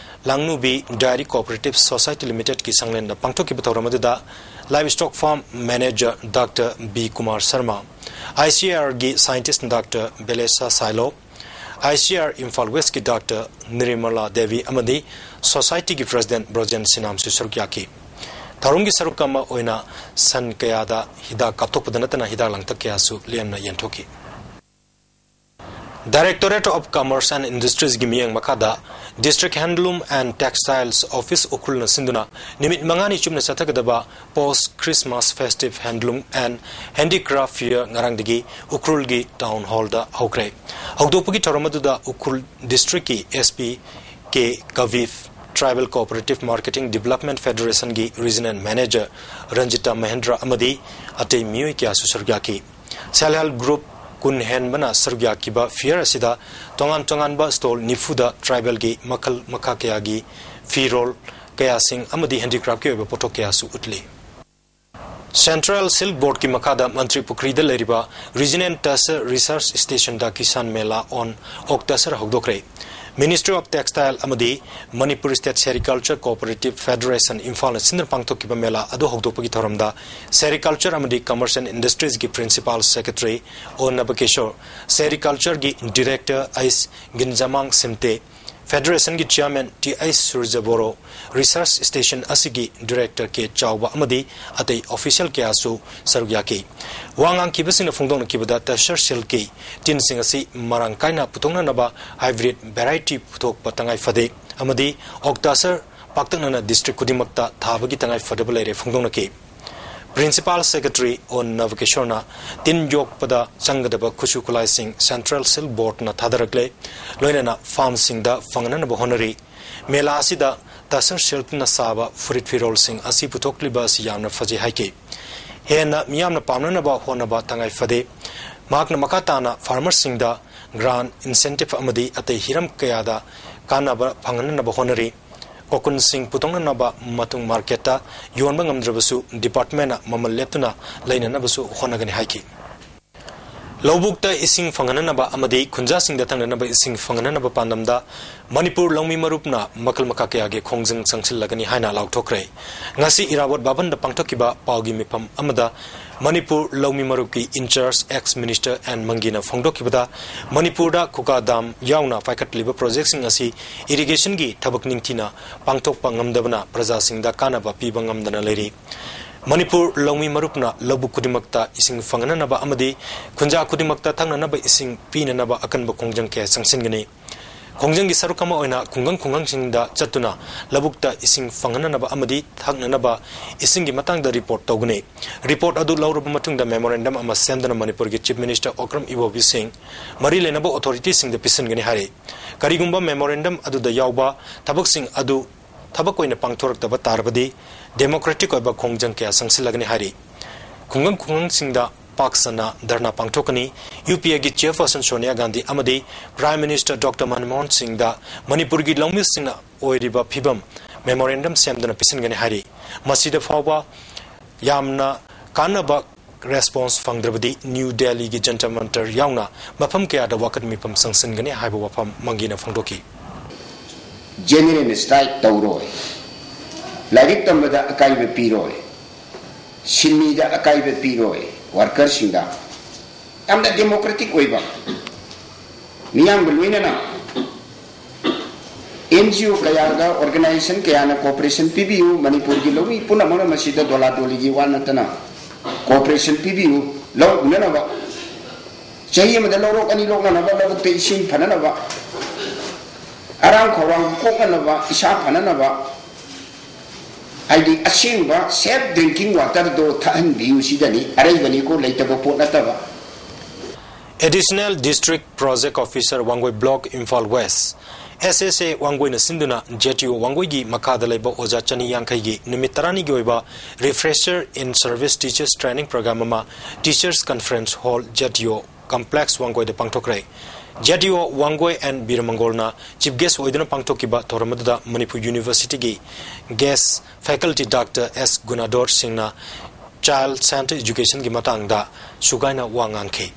ꯂꯥꯡꯅꯨꯕꯤ ꯗꯥꯏꯔꯤ ꯀꯣꯑꯣꯄꯔꯦꯇꯤꯚ ꯁꯣꯁꯥꯏꯇꯤ ꯂꯤꯃꯤꯇꯦꯗꯀꯤ ꯁꯪꯂꯦꯟꯗ ꯄꯥꯡꯊꯣꯛꯈꯤꯕ ꯊꯧꯔꯝ ꯑꯗꯨꯗ livestock farm manager doctor B Kumar Sharma, I C ꯑꯥꯔꯒꯤ ꯁꯥꯏꯟꯇꯤꯁ ꯗꯥꯛꯇꯔ ꯕꯦꯂꯦꯁꯥ ꯁꯥꯏꯂꯣ, ꯑꯥꯏ ꯁꯤ ꯑꯥꯔ ꯏꯝꯐꯥꯜ ꯋꯦꯁꯀꯤ ꯗꯥꯛꯇꯔ ꯅꯤꯔꯤꯃꯂꯥ ꯗꯦꯕꯤ ꯑꯃꯗꯤ ꯁꯣꯁꯥꯏꯇꯤꯒꯤ ꯄ꯭ꯔꯦꯁꯤꯗꯦꯟꯠ ꯕ꯭ꯔꯣꯖꯦꯟ ꯁꯤꯅꯥꯝꯁꯨ ꯁꯔꯨꯛ ꯌꯥꯈꯤ꯫ ꯊꯧꯔꯝꯒꯤ ꯁꯔꯨꯛ ꯑꯃ ꯑꯣꯏꯅ ꯁꯟ ꯀꯌꯥꯗ ꯍꯤꯗꯥꯛ ꯀꯥꯞꯊꯣꯛꯄꯗ ꯅꯠꯇꯅ ꯍꯤꯗꯥꯛ ꯂꯥꯡꯊꯛ ꯀꯌꯥꯁꯨ ꯂꯦꯝꯅ ꯌꯦꯟꯊꯣꯛꯈꯤ꯫ Directorate of Commerce and Industriesꯒꯤ ꯃꯤꯠꯌꯦꯡ ꯃꯈꯥꯗ District Handloom and Textiles Office ꯎꯈ꯭ꯔꯨꯜꯅ ꯁꯤꯟꯗꯨꯅ ꯅꯨꯃꯤꯠ ꯃꯉꯥꯅꯤ ꯆꯨꯞꯅ ꯆꯠꯊꯒꯗꯕ Post Christmas Festive Handloom and Handicraft Fair ꯉꯔꯥꯡꯗꯒꯤ ꯎꯈ꯭ꯔꯨꯜꯒꯤ ꯇꯥꯎꯟ ꯍꯣꯜꯗ ꯍꯧꯈ꯭ꯔꯦ꯫ ꯍꯧꯗꯣꯛꯄꯒꯤ ꯊꯧꯔꯝ ꯑꯗꯨꯗ ꯎꯈ꯭ꯔꯨꯜ ꯗꯤꯁꯇ꯭ꯔꯤꯛꯀꯤ ꯑꯦꯁ ꯄꯤ ꯀꯦ ꯀꯕꯤꯐ, Tribal Cooperative Marketing Development Federationꯒꯤ ꯔꯤꯖꯅꯦꯜ ꯃꯦꯅꯦꯖꯔ ꯔꯟꯖꯤꯇꯥ ꯃꯍꯦꯟꯗ꯭ꯔ ꯑꯃꯗꯤ ꯑꯇꯩ ꯃꯤꯑꯣꯏ ꯀꯌꯥꯁꯨ ꯁꯔꯨꯛ ꯌꯥꯈꯤ꯫ Self Help Group ꯀꯨꯟ ꯍꯦꯟꯕꯅ ꯁꯔꯨꯛ ꯌꯥꯈꯤꯕ ꯐꯤꯌꯔ ꯑꯁꯤꯗ ꯇꯣꯉꯥꯟ ꯇꯣꯉꯥꯟꯕ ꯁ꯭ꯇꯣꯜ ꯅꯤꯐꯨꯗ ꯇ꯭ꯔꯥꯏꯕꯦꯜꯒꯤ ꯃꯈꯜ ꯃꯈꯥ ꯀꯌꯥꯒꯤ ꯐꯤꯔꯣꯜ ꯀꯌꯥꯁꯤꯡ ꯑꯃꯗꯤ ꯍꯦꯟꯗꯤꯀ꯭ꯔꯥꯐꯀꯤ ꯑꯣꯏꯕ ꯄꯣꯠꯊꯣꯛ ꯀꯌꯥꯁꯨ ꯎꯠꯂꯤ꯫ Central Silk Boardꯀꯤ ꯃꯈꯥꯗ ꯃꯟꯇ꯭ꯔꯤ ꯄꯨꯈ꯭ꯔꯤꯗ ꯂꯩꯔꯤꯕ Regional Tasser Research Stationꯗ Kisan Mela on Oak Tasser ꯍꯧꯗꯣꯛꯈ꯭ꯔꯦ꯫ Ministry of Textile ꯑꯃꯗꯤ Manipur State Sericulture Cooperative Federation ꯏꯝꯐꯥꯜꯅ ꯁꯤꯟꯗꯨꯅ ꯄꯥꯡꯊꯣꯛꯈꯤꯕ ꯃꯦꯂꯥ ꯑꯗꯨ ꯍꯧꯗꯣꯛꯄꯒꯤ ꯊꯧꯔꯝꯗ Sericulture ꯑꯃꯗꯤ Commerce and Industries ꯒꯤ Principal Secretary ꯑꯣ ꯅꯕꯀꯤꯁꯣꯔ, Sericulture ꯒꯤ Director ꯑꯩꯁ ꯒꯤꯟꯖꯥꯃꯥꯡ ꯁꯤꯝꯇꯦ, Federation ꯒꯤ Chairman ꯇꯤ ꯑꯩꯁ ꯁꯨꯔꯖ ꯕꯣꯔꯣ, Research Station ꯑꯁꯤꯒꯤ Director ꯀꯦ ꯆꯥꯎꯕ ꯑꯃꯗꯤ ꯑꯇꯩ official ꯀꯌꯥꯁꯨ ꯁꯔꯨꯛ ꯌꯥꯈꯤ꯫ ꯋꯥ ꯉꯥꯡꯈꯤꯕꯁꯤꯡꯅ ꯐꯣꯡꯗꯣꯛꯅꯈꯤꯕꯗ ꯇꯁꯔ ꯁꯤꯜꯛꯀꯤ ꯇꯤꯟꯁꯤꯡ ꯑꯁꯤ ꯃꯔꯥꯡ ꯀꯥꯏꯅ ꯄꯨꯊꯣꯛꯅꯅꯕ hybrid variety ꯄꯨꯊꯣꯛꯄ ꯇꯉꯥꯏ ꯐꯗꯦ ꯑꯃꯗꯤ ꯑꯣꯛꯇꯥꯁꯔ ꯄꯥꯛꯇꯛꯅꯅ district ꯈꯨꯗꯤꯡꯃꯛꯇ ꯊꯥꯕꯒꯤ ꯇꯉꯥꯏ ꯐꯗꯕ ꯂꯩꯔꯦ ꯐꯣꯡꯗꯣꯛꯅꯈꯤ꯫ Principal Secretary ꯑꯣ ꯅꯕꯀꯤꯁꯣꯔꯅ ꯇꯤꯟ ꯌꯣꯛꯄꯗ ꯆꯪꯒꯗꯕ ꯈꯨꯠꯁꯨ ꯈꯨꯠꯂꯥꯏꯁꯤꯡ Central Silk Board ꯅ ꯊꯥꯗꯔꯛꯂꯦ, ꯂꯣꯏꯅꯅ farm ꯁꯤꯡꯗ ꯐꯪꯍꯟꯅꯕ ꯍꯣꯠꯅꯔꯤ꯫ ꯃꯦꯂꯥ ꯑꯁꯤꯗ ꯇꯁꯔ ꯁꯤꯜꯛꯅ ꯁꯥꯕ ꯐꯨꯔꯤꯠ ꯐꯤꯔꯣꯜꯁꯤꯡ ꯑꯁꯤ ꯄꯨꯊꯣꯛꯂꯤꯕ ꯑꯁꯤ ꯌꯥꯝꯅ ꯐꯖꯩ ꯍꯥꯏꯈꯤ꯫ ꯍꯦꯟꯅ ꯃꯤꯌꯥꯝꯅ ꯄꯥꯝꯅꯅꯕ ꯍꯣꯠꯅꯕ ꯇꯉꯥꯏ ꯐꯗꯦ꯫ ꯃꯍꯥꯛꯅ ꯃꯈꯥ ꯇꯥꯅ farmer ꯁꯤꯡꯗ grant, incentive ꯑꯃꯗꯤ ꯑꯇꯩ ꯍꯤꯔꯝ ꯀꯌꯥꯗ ꯀꯥꯟꯅꯕ ꯐꯪꯍꯟꯅꯕ ꯍꯣꯠꯅꯔꯤ꯫ ꯀꯣꯀꯨꯟꯁꯤꯡ ꯄꯨꯊꯣꯛꯅꯅꯕ ꯃꯇꯨꯡ market ꯇ ꯌꯣꯟꯕ ꯉꯝꯗ꯭ꯔꯕꯁꯨ department ꯅ ꯃꯃꯜ ꯂꯦꯞꯇꯨꯅ ꯂꯩꯅꯅꯕꯁꯨ ꯍꯣꯠꯅꯒꯅꯤ ꯍꯥꯏꯈꯤ꯫ ꯂꯧꯕꯨꯛꯇ ꯏꯁꯤꯡ ꯐꯪꯍꯟꯅꯅꯕ ꯑꯃꯗꯤ ꯈꯨꯟꯖꯥꯁꯤꯡꯗ ꯊꯛꯅꯅꯕ ꯏꯁꯤꯡ ꯐꯪꯍꯟꯅꯅꯕ ꯄꯥꯟꯗꯝꯗ ꯃꯅꯤꯄꯨꯔ ꯂꯧꯃꯤ ꯃꯔꯨꯞꯅ ꯃꯈꯜ ꯃꯈꯥ ꯀꯌꯥꯒꯤ ꯈꯣꯡꯖꯪ ꯆꯪꯁꯤꯜꯂꯒꯅꯤ ꯍꯥꯏꯅ ꯂꯥꯎꯊꯣꯛꯈ꯭ꯔꯦ꯫ ꯉꯁꯤ ꯏꯔꯥꯕꯣꯠ ꯚꯕꯟꯗ ꯄꯥꯡꯊꯣꯛꯈꯤꯕ ꯄꯥꯎꯒꯤ ꯃꯤꯐꯝ ꯑꯃꯗ ꯃꯅꯤꯄꯨꯔ ꯂꯧꯃꯤ ꯃꯔꯨꯞꯀꯤ in charge ex minister N ꯃꯪꯒꯤꯅ ꯐꯣꯡꯗꯣꯛꯈꯤꯕꯗ, ꯃꯅꯤꯄꯨꯔꯗ ꯈꯨꯒꯥ dam ꯌꯥꯎꯅ ꯄꯥꯏꯈꯠꯂꯤꯕ project ꯁꯤꯡ ꯑꯁꯤ irrigation ꯒꯤ ꯊꯕꯛ ꯅꯤꯡꯊꯤꯅ ꯄꯥꯡꯊꯣꯛꯄ ꯉꯝꯗꯕꯅ ꯄ꯭ꯔꯖꯥꯁꯤꯡꯗ ꯀꯥꯟꯅꯕ ꯄꯤꯕ ꯉꯝꯗꯅ ꯂꯩꯔꯤ꯫ ꯃꯅꯤꯄꯨꯔ ꯂꯧꯃꯤ ꯃꯔꯨꯞꯅ ꯂꯧꯕꯨꯛ ꯈꯨꯗꯤꯡꯃꯛꯇ ꯏꯁꯤꯡ ꯐꯪꯍꯟꯅꯅꯕ ꯑꯃꯗꯤ ꯈꯨꯟꯖꯥ ꯈꯨꯗꯤꯡꯃꯛꯇ ꯊꯛꯅꯅꯕ ꯏꯁꯤꯡ ꯄꯤꯅꯅꯕ ꯑꯀꯟꯕ ꯈꯣꯡꯖꯪ ꯀꯌꯥ ꯆꯪꯁꯤꯟꯒꯅꯤ꯫ ꯈꯣꯡꯖꯪꯒꯤ ꯁꯔꯨꯛ ꯑꯃ ꯑꯣꯏꯅ ꯈꯨꯡꯒꯪ ꯈꯨꯡꯒꯪꯁꯤꯡꯗ ꯆꯠꯇꯨꯅ ꯂꯧꯕꯨꯛꯇ ꯏꯁꯤꯡ ꯐꯪꯍꯟꯅꯅꯕ ꯑꯃꯗꯤ ꯊꯛꯅꯅꯕ ꯏꯁꯤꯡꯒꯤ ꯃꯇꯥꯡꯗ report ꯇꯧꯒꯅꯤ꯫ Report ꯑꯗꯨ ꯂꯧꯔꯕ ꯃꯇꯨꯡꯗ memorandum ꯑꯃ ꯁꯦꯝꯗꯨꯅ ꯃꯅꯤꯄꯨꯔꯒꯤ Chief Minister ꯑꯣꯀ꯭ꯔꯝ ꯏꯕꯣꯕꯤ ꯁꯤꯡ ꯃꯔꯤ ꯂꯩꯅꯕ authority ꯁꯤꯡꯗ ꯄꯤꯁꯤꯟꯒꯅꯤ ꯍꯥꯏꯔꯤ꯫ ꯀꯔꯤꯒꯨꯝꯕ memorandum ꯑꯗꯨꯗ ꯌꯥꯎꯕ ꯊꯕꯛꯁꯤꯡ ꯑꯗꯨ ꯊꯕꯛ ꯑꯣꯏꯅ ꯄꯥꯡꯊꯣꯔꯛꯇꯕ ꯇꯥꯔꯕꯗꯤ democratic ꯑꯣꯏꯕ ꯈꯣꯡꯖꯪ ꯀꯌꯥ ꯆꯪꯁꯤꯜꯂꯒꯅꯤ ꯍꯥꯏꯔꯤ꯫ ꯈꯨꯡꯒꯪ ꯈꯨꯡꯒꯪꯁꯤꯡꯗ ꯄꯥꯛ ꯁꯟꯅ ꯙꯔꯅꯥ ꯄꯥꯡꯊꯣꯛꯀꯅꯤ꯫ ꯌꯨ ꯄꯤ ꯑꯦꯒꯤ chairperson ꯁꯣꯅꯤꯌꯥ ꯒꯥꯟꯙꯤ ꯑꯃꯗꯤ Prime Minister ꯗꯣꯛꯇꯔ ꯃꯟꯃꯣꯍꯟ ꯁꯤꯡꯗ ꯃꯅꯤꯄꯨꯔꯒꯤ ꯂꯧꯃꯤꯁꯤꯡꯅ ꯑꯣꯏꯔꯤꯕ ꯐꯤꯕꯝ memorandum ꯁꯦꯝꯗꯨꯅ ꯄꯤꯁꯤꯟꯒꯅꯤ ꯍꯥꯏꯔꯤ꯫ ꯃꯁꯤꯗ ꯐꯥꯎꯕ ꯌꯥꯝꯅ ꯀꯥꯟꯅꯕ ꯔꯦꯁꯄꯣꯟꯁ ꯐꯪꯗ꯭ꯔꯕꯗꯤ ꯅ꯭ꯌꯨ ꯗꯦꯜꯂꯤꯒꯤ ꯖꯟꯇꯔ ꯃꯟꯇꯔ ꯌꯥꯎꯅ ꯃꯐꯝ ꯀꯌꯥꯗ ꯋꯥꯀꯠ ꯃꯤꯐꯝ ꯆꯪꯁꯤꯟꯒꯅꯤ ꯍꯥꯏꯕ ꯋꯥꯐꯝ ꯃꯪꯒꯤꯅ ꯐꯣꯡꯗꯣꯛꯈꯤ꯫ ꯖꯦꯅꯔꯦꯜ ꯁ꯭ꯇ꯭ꯔꯥꯏꯛ ꯇꯧꯔꯣꯏ, ꯂꯥꯏꯔꯤꯛ ꯇꯝꯕꯗ ꯑꯀꯥꯏꯕ ꯄꯤꯔꯣꯏ, ꯁꯤꯟꯃꯤꯗ ꯑꯀꯥꯏꯕ ꯄꯤꯔꯣꯏ, ꯋꯥꯔꯀꯔꯁꯤꯡꯗ꯫ ꯌꯥꯝꯅ ꯗꯦꯃꯣꯀ꯭ꯔꯦꯇꯤꯛ ꯑꯣꯏꯕ, ꯃꯤꯌꯥꯝꯒ ꯂꯣꯏꯅꯅ ꯑꯦꯟ ꯖꯤ ꯑꯣ ꯀꯌꯥꯒ ꯑꯣꯔꯒꯅꯥꯏꯖꯦꯁꯟ ꯀꯌꯥꯅ ꯀꯣꯑꯣꯄꯔꯦꯁꯟ ꯄꯤꯕꯤꯌꯨ꯫ ꯃꯅꯤꯄꯨꯔꯒꯤ ꯂꯧꯃꯤ ꯄꯨꯝꯅꯃꯛꯅ ꯃꯁꯤꯗ ꯗꯣꯂꯥꯗꯣꯂꯤꯒꯤ ꯋꯥ ꯅꯠꯇꯅ ꯀꯣꯑꯣꯄꯔꯦꯁꯟ ꯄꯤꯕꯤꯌꯨ꯫ ꯂꯧ ꯎꯅꯅꯕ, ꯆꯍꯤ ꯑꯃꯗ ꯂꯧꯔꯣꯛ ꯑꯅꯤ ꯂꯣꯛꯅꯅꯕ, ꯂꯧꯕꯨꯛꯇ ꯏꯁꯤꯡ ꯐꯅꯅꯕ, ꯑꯔꯥꯡ ꯈꯧꯔꯥꯡ ꯀꯣꯛꯅꯅꯕ, ꯏꯁꯥ ꯐꯅꯅꯕ, ꯍꯥꯏꯗꯤ ꯑꯁꯦꯡꯕ ꯁꯦꯐ ꯗ꯭ꯔꯤꯡꯀꯤꯡ ꯋꯥꯇꯔꯗꯣ ꯊꯛꯍꯟꯕꯤꯌꯨ꯫ ꯁꯤꯗꯅꯤ, ꯑꯔꯩꯕꯅꯤꯀꯣ, ꯂꯩꯇꯕ ꯄꯣꯠ ꯅꯠꯇꯕ꯫ Additional District Project Officer Wangoi Block, Imphal west, S S A ꯋꯥꯡꯒꯣꯏꯅ ꯁꯤꯟꯗꯨꯅ ꯖꯦꯠ ꯏ ꯑꯣ ꯋꯥꯡꯒꯣꯏꯒꯤ ꯃꯈꯥꯗ ꯂꯩꯕ ꯑꯣꯖꯥ ꯆꯅꯤ ꯌꯥꯡꯈꯩꯒꯤ ꯅꯨꯃꯤꯠ ꯇꯔꯥꯅꯤꯒꯤ ꯑꯣꯏꯕ Refresher in Service Teachers Training Program ꯑꯃ Teachers Conference Hall, Z E ꯑꯣ Complex, ꯋꯥꯡꯒꯣꯏꯗ ꯄꯥꯡꯊꯣꯛꯈ꯭ꯔꯦ꯫ ꯖꯦꯠ ꯏ ꯑꯣ ꯋꯥꯡꯒꯣꯏ ꯑꯦꯟ ꯕꯤꯔꯃꯪꯒꯣꯜꯅ ꯆꯤꯐ ꯒꯦꯁ ꯑꯣꯏꯗꯨꯅ ꯄꯥꯡꯊꯣꯛꯈꯤꯕ ꯊꯧꯔꯝ ꯑꯗꯨꯗ ꯃꯅꯤꯄꯨꯔ ꯌꯨꯅꯤꯚꯔꯁꯤꯇꯤꯒꯤ ꯒꯦꯁ ꯐꯦꯀꯜꯇꯤ ꯗꯥꯛꯇꯔ ꯑꯦꯁ ꯒꯨꯅꯥꯙꯣꯔ ꯁꯤꯡꯅ ꯆꯥꯏꯜ ꯁꯦꯟꯇꯔ ꯏꯖꯨꯀꯦꯁꯟꯒꯤ ꯃꯇꯥꯡꯗ ꯁꯨꯒꯥꯏꯅ ꯋꯥ ꯉꯥꯡꯈꯤ꯫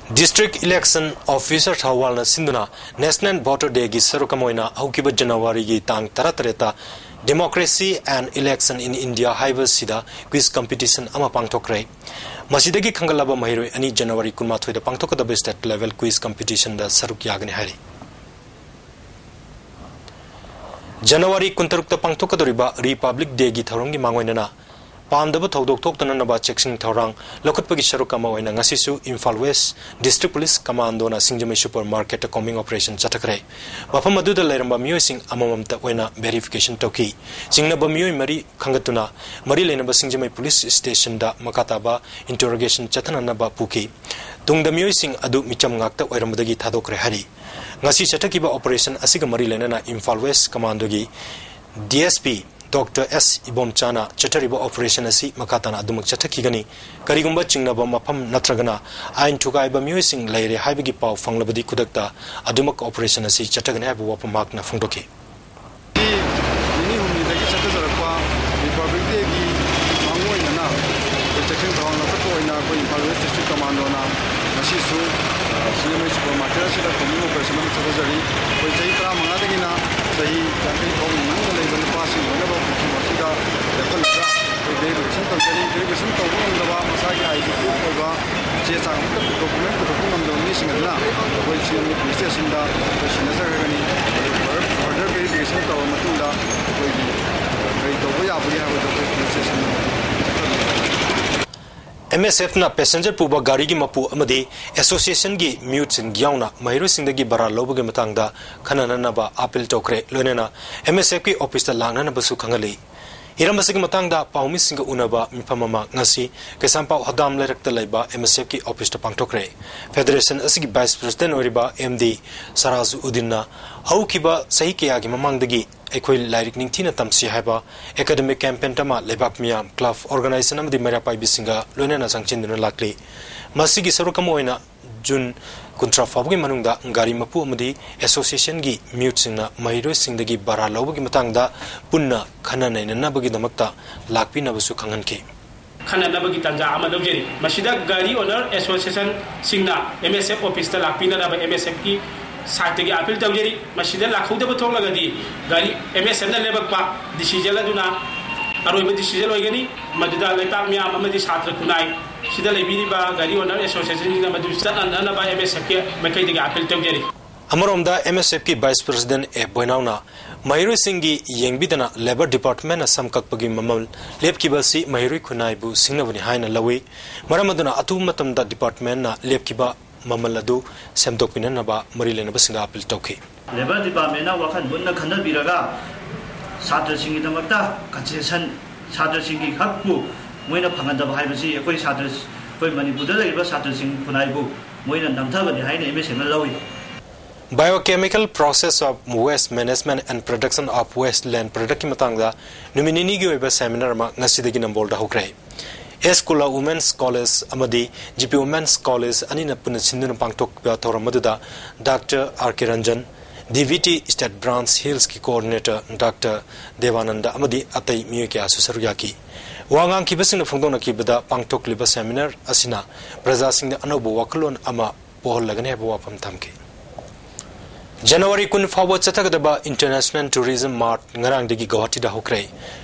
ꯗꯤꯁꯇ꯭ꯔꯤꯛ ꯏꯂꯦꯛꯁꯟ ꯑꯣꯐꯤꯁꯔ ꯊꯧꯕꯥꯜꯅ ꯁꯤꯟꯗꯨꯅ ꯅꯦꯁꯅꯦꯜ ꯚꯣꯇꯔ ꯗꯦꯒꯤ ꯁꯔꯨꯛ ꯑꯃ ꯑꯣꯏꯅ ꯍꯧꯈꯤꯕ ꯖꯅꯋꯥꯔꯤꯒꯤ ꯇꯥꯡ ꯇꯔꯥꯇꯔꯦꯠꯇ Democracy and Election in India ꯍꯥꯏꯕꯁꯤꯗ ꯀ꯭ꯋꯤꯖ ꯀꯝꯄꯤꯇꯤꯁꯟ ꯑꯃ ꯄꯥꯡꯊꯣꯛꯈ꯭ꯔꯦ꯫ ꯃꯁꯤꯗꯒꯤ ꯈꯟꯒꯠꯂꯕ ꯃꯍꯩꯔꯣꯏ ꯑꯅꯤ ꯖꯅꯋꯥꯔꯤ ꯀꯨꯟꯃꯥꯊꯣꯏꯗ ꯄꯥꯡꯊꯣꯛꯀꯗꯕ ꯁ꯭ꯇꯦꯠ ꯂꯦꯚꯦꯜ ꯀ꯭ꯋꯤꯖ ꯀꯝꯄꯤꯇꯤꯁꯟꯗ ꯁꯔꯨꯛ ꯌꯥꯒꯅꯤ ꯍꯥꯏꯔꯤ꯫ ꯖꯅꯋꯥꯔꯤ ꯀꯨꯟꯇꯔꯨꯛꯇ ꯄꯥꯡꯊꯣꯛꯀꯗꯧꯔꯤꯕ ꯔꯤꯄꯕ꯭ꯂꯤꯛ ꯗꯦꯒꯤ ꯊꯧꯔꯝꯒꯤ ꯃꯥꯡꯑꯣꯏꯅꯅ ꯄꯥꯝꯗꯕ ꯊꯧꯗꯣꯛ ꯊꯣꯛꯇꯅꯅꯕ ꯆꯦꯛꯁꯤꯟ ꯊꯧꯔꯥꯡ ꯂꯧꯈꯠꯄꯒꯤ ꯁꯔꯨꯛ ꯑꯃ ꯑꯣꯏꯅ ꯉꯁꯤꯁꯨ ꯏꯝꯐꯥꯜ ꯋꯦꯁ ꯗꯤꯁꯇ꯭ꯔꯤꯛ ꯄꯨꯂꯤꯁ ꯀꯃꯥꯟꯗꯣꯅ ꯁꯤꯡꯖꯃꯩ ꯁꯨꯄꯔ ꯃꯥꯔꯀꯦꯠꯇ ꯀꯣꯝꯕꯤꯡ ꯑꯣꯄꯔꯦꯁꯟ ꯆꯠꯊꯈ꯭ꯔꯦ꯫ ꯃꯐꯝ ꯑꯗꯨꯗ ꯂꯩꯔꯝꯕ ꯃꯤꯑꯣꯏꯁꯤꯡ ꯑꯃꯃꯝꯇ ꯑꯣꯏꯅ ꯚꯦꯔꯤꯐꯤꯀꯦꯁꯟ ꯇꯧꯈꯤ꯫ ꯆꯤꯡꯅꯕ ꯃꯤꯑꯣꯏ ꯃꯔꯤ ꯈꯟꯒꯠꯇꯨꯅ ꯃꯔꯤ ꯂꯩꯅꯕ ꯁꯤꯡꯖꯃꯩ ꯄꯨꯂꯤꯁ ꯁ꯭ꯇꯦꯁꯟꯗ ꯃꯈꯥ ꯇꯥꯕ ꯏꯟꯇꯔꯣꯒꯦꯁꯟ ꯆꯠꯊꯅꯅꯕ ꯄꯨꯈꯤ꯫ ꯇꯨꯡꯗ ꯃꯤꯑꯣꯏꯁꯤꯡ ꯑꯗꯨ ꯃꯤꯆꯝ ꯉꯥꯛꯇ ꯑꯣꯏꯔꯝꯕꯗꯒꯤ ꯊꯥꯗꯣꯛꯈ꯭ꯔꯦ ꯍꯥꯏꯔꯤ꯫ ꯉꯁꯤ ꯆꯠꯊꯈꯤꯕ ꯑꯣꯄꯔꯦꯁꯟ ꯑꯁꯤꯒ ꯃꯔꯤ ꯂꯩꯅꯅ ꯏꯝꯐꯥꯜ ꯋꯦꯁ ꯀꯃꯥꯟꯗꯣꯒꯤ D S P doctor S ꯏꯕꯣꯝꯆꯥꯅ ꯆꯠꯊꯔꯤꯕ ꯑꯣꯄꯔꯦꯁꯟ ꯑꯁꯤ ꯃꯈꯥ ꯇꯥꯅ ꯑꯗꯨꯃꯛ ꯆꯠꯊꯈꯤꯒꯅꯤ꯫ ꯀꯔꯤꯒꯨꯝꯕ ꯆꯤꯡꯅꯕ ꯃꯐꯝ ꯅꯠꯇ꯭ꯔꯒꯅ ꯑꯥꯏꯟ ꯊꯨꯒꯥꯏꯕ ꯃꯤꯑꯣꯏꯁꯤꯡ ꯂꯩꯔꯦ ꯍꯥꯏꯕꯒꯤ ꯄꯥꯎ ꯐꯪꯂꯕꯗꯤ ꯈꯨꯗꯛꯇ ꯑꯗꯨꯃꯛ ꯑꯣꯄꯔꯦꯁꯟ ꯑꯁꯤ ꯆꯠꯊꯒꯅꯤ ꯍꯥꯏꯕ ꯋꯥꯐꯝ ꯃꯍꯥꯛꯅ ꯐꯣꯡꯗꯣꯛꯈꯤ꯫ ꯅꯤꯅꯤ ꯍꯨꯝꯅꯤꯗꯒꯤ ꯆꯠꯊꯖꯔꯛꯄ ꯔꯤꯄꯕ꯭ꯂꯤꯛ ꯗꯦꯒꯤ ꯃꯥꯡꯑꯣꯏꯅꯅ ꯑꯩꯈꯣꯏ ꯆꯦꯛꯁꯤꯟ ꯊꯧꯔꯥꯡ ꯂꯧꯈꯠꯄ ꯑꯣꯏꯅ ꯋꯦꯁ ꯗꯤꯁꯇ꯭ꯔꯤꯛ ꯀꯃꯥꯟꯗꯣꯅ ꯉꯁꯤꯁꯨ ꯁꯤ ꯑꯦꯝ ꯑꯩꯆ ꯁꯨꯄꯔ ꯃꯥꯔꯀꯦꯠ ꯑꯁꯤꯗ ꯀꯣꯃꯤꯡ ꯑꯣꯄꯔꯦꯁꯟ ꯑꯃ ꯆꯠꯊꯖꯔꯤ꯫ ꯑꯩꯈꯣꯏ ꯆꯍꯤ ꯇꯔꯥꯃꯉꯥꯗꯒꯤꯅ ꯆꯍꯤ ꯌꯥꯡꯈꯩ ꯐꯥꯎꯒꯤ ꯃꯅꯨꯡꯗ ꯂꯩꯕ ꯅꯨꯄꯥꯁꯤꯡ ꯂꯣꯏꯅꯃꯛ ꯃꯐꯝ ꯑꯁꯤꯗ ꯂꯦꯞꯍꯜꯂꯒ ꯑꯩꯈꯣꯏ ꯚꯦꯔꯤꯐꯤꯀꯦꯁꯟ ꯇꯧꯖꯔꯤ꯫ ꯚꯦꯔꯤꯐꯤꯀꯦꯁꯟ ꯇꯧꯕ ꯉꯝꯗꯕ, ꯃꯁꯥꯒꯤ ꯑꯥꯏ ꯗꯤ ꯄ꯭ꯔꯨꯐ ꯑꯣꯏꯕ ꯆꯦ ꯆꯥꯡ ꯑꯃꯠꯇ, ꯗꯣꯀꯨꯃꯦꯟ ꯄꯨꯊꯣꯛꯄ ꯉꯝꯗꯕ ꯃꯤꯁꯤꯡ ꯑꯗꯨꯅ ꯑꯩꯈꯣꯏ ꯁꯤ ꯑꯦꯝ ꯄꯨꯂꯤꯁ ꯁ꯭ꯇꯦꯁꯟꯗ ꯑꯩꯈꯣꯏ ꯁꯤꯒꯅꯦꯆꯔ ꯍꯥꯏꯒꯅꯤ꯫ ꯑꯗꯨꯒ ꯐꯔꯗꯔ ꯚꯦꯔꯤꯐꯤꯀꯦꯁꯟ ꯇꯧꯔꯕ ꯃꯇꯨꯡꯗ ꯑꯩꯈꯣꯏꯒꯤ ꯀꯔꯤ ꯇꯧꯕ ꯌꯥꯕꯒꯦ ꯍꯥꯏꯕꯗꯨ ꯑꯩꯈꯣꯏ ꯄꯨꯂꯤꯁ ꯁ꯭ꯇꯦꯁꯟꯗ ꯆꯠꯊꯕꯤꯒꯅꯤ꯫ ꯑꯦꯝ ꯑꯦꯁ ꯑꯦꯐꯅ ꯄꯦꯁꯦꯟꯖꯔ ꯄꯨꯕ ꯒꯥꯔꯤꯒꯤ ꯃꯄꯨ ꯑꯃꯗꯤ ꯑꯦꯁꯣꯁꯤꯌꯦꯁꯟꯒꯤ ꯃꯤꯍꯨꯠꯁꯤꯡ ꯌꯥꯎꯅ ꯃꯍꯩꯔꯣꯏꯁꯤꯡꯗꯒꯤ ꯚꯔꯥ ꯂꯧꯕꯒꯤ ꯃꯇꯥꯡꯗ ꯈꯟꯅꯅꯅꯕ ꯑꯥꯄꯤꯜ ꯇꯧꯈ꯭ꯔꯦ꯫ ꯂꯣꯏꯅꯅ ꯑꯦꯝ ꯑꯦꯁ ꯑꯦꯐꯀꯤ ꯑꯣꯐꯤꯁꯇ ꯂꯥꯛꯅꯅꯕꯁꯨ ꯈꯪꯍꯜꯂꯤ꯫ ꯍꯤꯔꯝ ꯑꯁꯤꯒꯤ ꯃꯇꯥꯡꯗ ꯄꯥꯎꯃꯤꯁꯤꯡꯒ ꯎꯅꯕ ꯃꯤꯐꯝ ꯑꯃ ꯉꯁꯤ ꯀꯩꯁꯥꯝꯄꯥꯎ ꯍꯗꯥꯝ ꯂꯩꯔꯛꯇ ꯂꯩꯕ ꯑꯦꯝ ꯑꯦꯁ ꯑꯦꯐꯀꯤ ꯑꯣꯐꯤꯁꯇ ꯄꯥꯡꯊꯣꯛꯈ꯭ꯔꯦ꯫ ꯐꯦꯗꯔꯦꯁꯟ ꯑꯁꯤꯒꯤ ꯚꯥꯏꯁ ꯄ꯭ꯔꯦꯁꯤꯗꯦꯟ ꯑꯣꯏꯔꯤꯕ ꯑꯦꯝ ꯗꯤ ꯁꯔꯥꯖ ꯎꯗꯤꯟꯅ ꯍꯧꯈꯤꯕ ꯆꯍꯤ ꯀꯌꯥꯒꯤ ꯃꯃꯥꯡꯗꯒꯤ ꯑꯩꯈꯣꯏ ꯂꯥꯏꯔꯤꯛ ꯅꯤꯡꯊꯤꯅ ꯇꯝꯁꯤ ꯍꯥꯏꯕ ꯑꯦꯀꯥꯗꯃꯤꯛ ꯀꯦꯝꯄꯦꯟ ꯑꯃ ꯂꯩꯕꯥꯛ ꯃꯤꯌꯥꯝ, ꯀ꯭ꯂꯕ ꯑꯣꯔꯒꯅꯥꯏꯖꯦꯁꯟ ꯑꯃꯗꯤ ꯃꯩꯔꯥ ꯄꯥꯏꯕꯤꯁꯤꯡꯒ ꯂꯣꯏꯅꯅ ꯆꯪꯁꯤꯟꯗꯨꯅ ꯂꯥꯛꯂꯤ꯫ ꯃꯁꯤꯒꯤ ꯁꯔꯨꯛ ꯑꯃ ꯑꯣꯏꯅ ꯖꯨꯟ ꯀꯨꯟꯊ꯭ꯔꯥ ꯐꯥꯎꯕꯒꯤ ꯃꯅꯨꯡꯗ ꯒꯥꯔꯤ ꯃꯄꯨ ꯑꯃꯗꯤ ꯑꯦꯁꯣꯁꯤꯌꯦꯁꯟꯒꯤ ꯃꯤꯍꯨꯠꯁꯤꯡꯅ ꯃꯍꯩꯔꯣꯏꯁꯤꯡꯗꯒꯤ ꯚꯔꯥ ꯂꯧꯕꯒꯤ ꯃꯇꯥꯡꯗ ꯄꯨꯟꯅ ꯈꯟꯅ ꯅꯩꯅꯅꯕꯒꯤꯗꯃꯛꯇ ꯂꯥꯛꯄꯤꯅꯕꯁꯨ ꯈꯪꯍꯟꯈꯤ꯫ ꯈꯟꯅꯅꯕꯒꯤ ꯇꯥꯟꯖꯥ ꯑꯃ ꯂꯧꯖꯔꯤ꯫ ꯃꯁꯤꯗ ꯒꯥꯔꯤ ꯑꯣꯅꯔ ꯑꯦꯁꯣꯁꯤꯌꯦꯁꯟꯁꯤꯡꯅ ꯑꯦꯝ ꯑꯦꯁ ꯑꯦꯐ ꯑꯣꯐꯤꯁꯇ ꯂꯥꯛꯄꯤꯅꯅꯕ ꯑꯦꯝ ꯑꯦꯁ ꯑꯦꯐꯀꯤ ꯁꯥꯏꯠꯇꯒꯤ ꯑꯥꯄꯤꯜ ꯇꯧꯖꯔꯤ꯫ ꯃꯁꯤꯗ ꯂꯥꯛꯍꯧꯗꯕ ꯊꯣꯛꯂꯒꯗꯤ ꯒꯥꯔꯤ ꯑꯦꯝ ꯑꯦꯁ ꯑꯦꯐꯅ ꯂꯦꯞꯄꯛꯄ ꯗꯤꯁꯤꯖꯟ ꯑꯗꯨꯅ ꯑꯔꯣꯏꯕ ꯗꯤꯁꯤꯖꯟ ꯑꯣꯏꯒꯅꯤ꯫ ꯃꯗꯨꯗ ꯂꯩꯄꯥꯛ ꯃꯤꯌꯥꯝ ꯑꯃꯗꯤ ꯁꯥꯇ꯭ꯔ ꯈꯨꯟꯅꯥꯏ ꯁꯤꯗ ꯂꯩꯕꯤꯔꯤꯕ ꯒꯥꯔꯤ ꯑꯣꯅꯔ ꯑꯦꯁꯣꯁꯤꯌꯦꯁꯟꯁꯤꯡꯅ ꯃꯗꯨ ꯆꯠꯅꯅꯕ ꯑꯦꯝ ꯑꯦꯁ ꯑꯦꯐꯀꯤ ꯃꯥꯏꯀꯩꯗꯒꯤ ꯑꯥꯄꯤꯜ ꯇꯧꯖꯔꯤ꯫ ꯑꯃꯔꯣꯝꯗ ꯑꯦꯝ ꯑꯦꯁ ꯑꯦꯐꯀꯤ ꯚꯥꯏꯁ ꯄ꯭ꯔꯦꯁꯤꯗꯦꯟ ꯑꯦ ꯕꯣꯏꯅꯥꯎꯅ ꯃꯍꯩꯔꯣꯏꯁꯤꯡꯒꯤ ꯌꯦꯡꯕꯤꯗꯅ ꯂꯦꯕꯔ ꯗꯤꯄꯥꯔꯠꯃꯦꯟꯅ ꯁꯝ ꯀꯛꯄꯒꯤ ꯃꯃꯜ ꯂꯦꯞꯈꯤꯕ ꯑꯁꯤ ꯃꯍꯩꯔꯣꯏ ꯈꯨꯟꯅꯥꯏꯕꯨ ꯁꯤꯡꯅꯕꯅꯤ ꯍꯥꯏꯅ ꯂꯧꯏ꯫ ꯃꯔꯝ ꯑꯗꯨꯅ ꯑꯊꯨꯕ ꯃꯇꯝꯗ ꯗꯤꯄꯥꯔꯠꯃꯦꯟꯅ ꯂꯦꯞꯈꯤꯕ ꯃꯃꯜ ꯑꯗꯨ ꯁꯦꯝꯗꯣꯛꯄꯤꯅꯅꯕ ꯃꯔꯤ ꯂꯩꯅꯕꯁꯤꯡꯗ ꯑꯥꯄꯤꯜ ꯇꯧꯈꯤ꯫ ꯂꯦꯕꯔ ꯗꯤꯄꯥꯔꯠꯃꯦꯟꯅ ꯋꯥꯈꯜ ꯃꯨꯟꯅ ꯈꯟꯅꯕꯤꯔꯒ ꯁꯥꯇ꯭ꯔꯁꯤꯡꯒꯤꯗꯃꯛꯇ ꯀꯟꯁꯦꯁꯟ, ꯁꯥꯇ꯭ꯔꯁꯤꯡꯒꯤ ꯍꯛꯄꯨ ꯃꯣꯏꯅ ꯐꯪꯍꯟꯗꯕ ꯍꯥꯏꯕꯁꯤ ꯑꯩꯈꯣꯏ ꯁꯥꯇ꯭ꯔ, ꯑꯩꯈꯣꯏ ꯃꯅꯤꯄꯨꯔꯗ ꯂꯩꯔꯤꯕ ꯁꯥꯇ꯭ꯔꯁꯤꯡ ꯈꯨꯟꯅꯥꯏꯕꯨ ꯃꯣꯏꯅ ꯅꯝꯊꯕꯅꯤ ꯍꯥꯏꯅ ꯑꯦꯝ ꯑꯦꯁ ꯑꯦꯐꯅ ꯂꯧꯏ꯫ Biochemical process of waste management and production of waste land productꯀꯤ ꯃꯇꯥꯡꯗ ꯅꯨꯃꯤꯠ ꯅꯤꯅꯤꯒꯤ ꯑꯣꯏꯕ ꯁꯦꯃꯤꯅꯥꯔ ꯑꯃ ꯉꯁꯤꯗꯒꯤ ꯅꯝꯕꯣꯜꯗ ꯍꯧꯈ꯭ꯔꯦ꯫ ꯑꯦꯁ ꯀꯨꯂꯥ ꯋꯨꯃꯦꯟꯁ ꯀꯣꯂꯦꯖ ꯑꯃꯗꯤ ꯖꯤ ꯄꯤ ꯋꯨꯃꯦꯟꯁ ꯀꯣꯂꯦꯖ ꯑꯅꯤꯅ ꯄꯨꯟꯅ ꯁꯤꯟꯗꯨꯅ ꯄꯥꯡꯊꯣꯛꯈꯤꯕ ꯊꯧꯔꯝ ꯑꯗꯨꯗ ꯗꯥꯛꯇꯔ ꯑꯥꯔ ꯀꯦ Ranjan, D V T state branch ꯍꯤꯜꯁꯀꯤ ꯀꯣꯑꯣꯔꯗꯤꯅꯦꯇꯔ ꯗꯥꯛꯇꯔ ꯗꯦꯕꯥꯅꯟꯗ ꯑꯃꯗꯤ ꯑꯇꯩ ꯃꯤꯑꯣꯏ ꯀꯌꯥꯁꯨ ꯁꯔꯨꯛ ꯌꯥꯈꯤ꯫ ꯋꯥ ꯉꯥꯡꯈꯤꯕꯁꯤꯡꯅ ꯐꯣꯡꯗꯣꯛꯅꯈꯤꯕꯗ, ꯄꯥꯡꯊꯣꯛꯂꯤꯕ seminar ꯑꯁꯤꯅ ꯄ꯭ꯔꯖꯥꯁꯤꯡꯗ ꯑꯅꯧꯕ ꯋꯥꯈꯜꯂꯣꯟ ꯑꯃ ꯄꯣꯛꯍꯜꯂꯒꯅꯤ ꯍꯥꯏꯕ ꯋꯥꯐꯝ ꯊꯝꯈꯤ꯫ January ꯀꯨꯟ ꯐꯥꯎꯕ ꯆꯠꯊꯒꯗꯕ International Tourism Mart ꯉꯔꯥꯡꯗꯒꯤ ꯒꯧꯍꯥꯇꯤꯗ ꯍꯧꯈ꯭ꯔꯦ꯫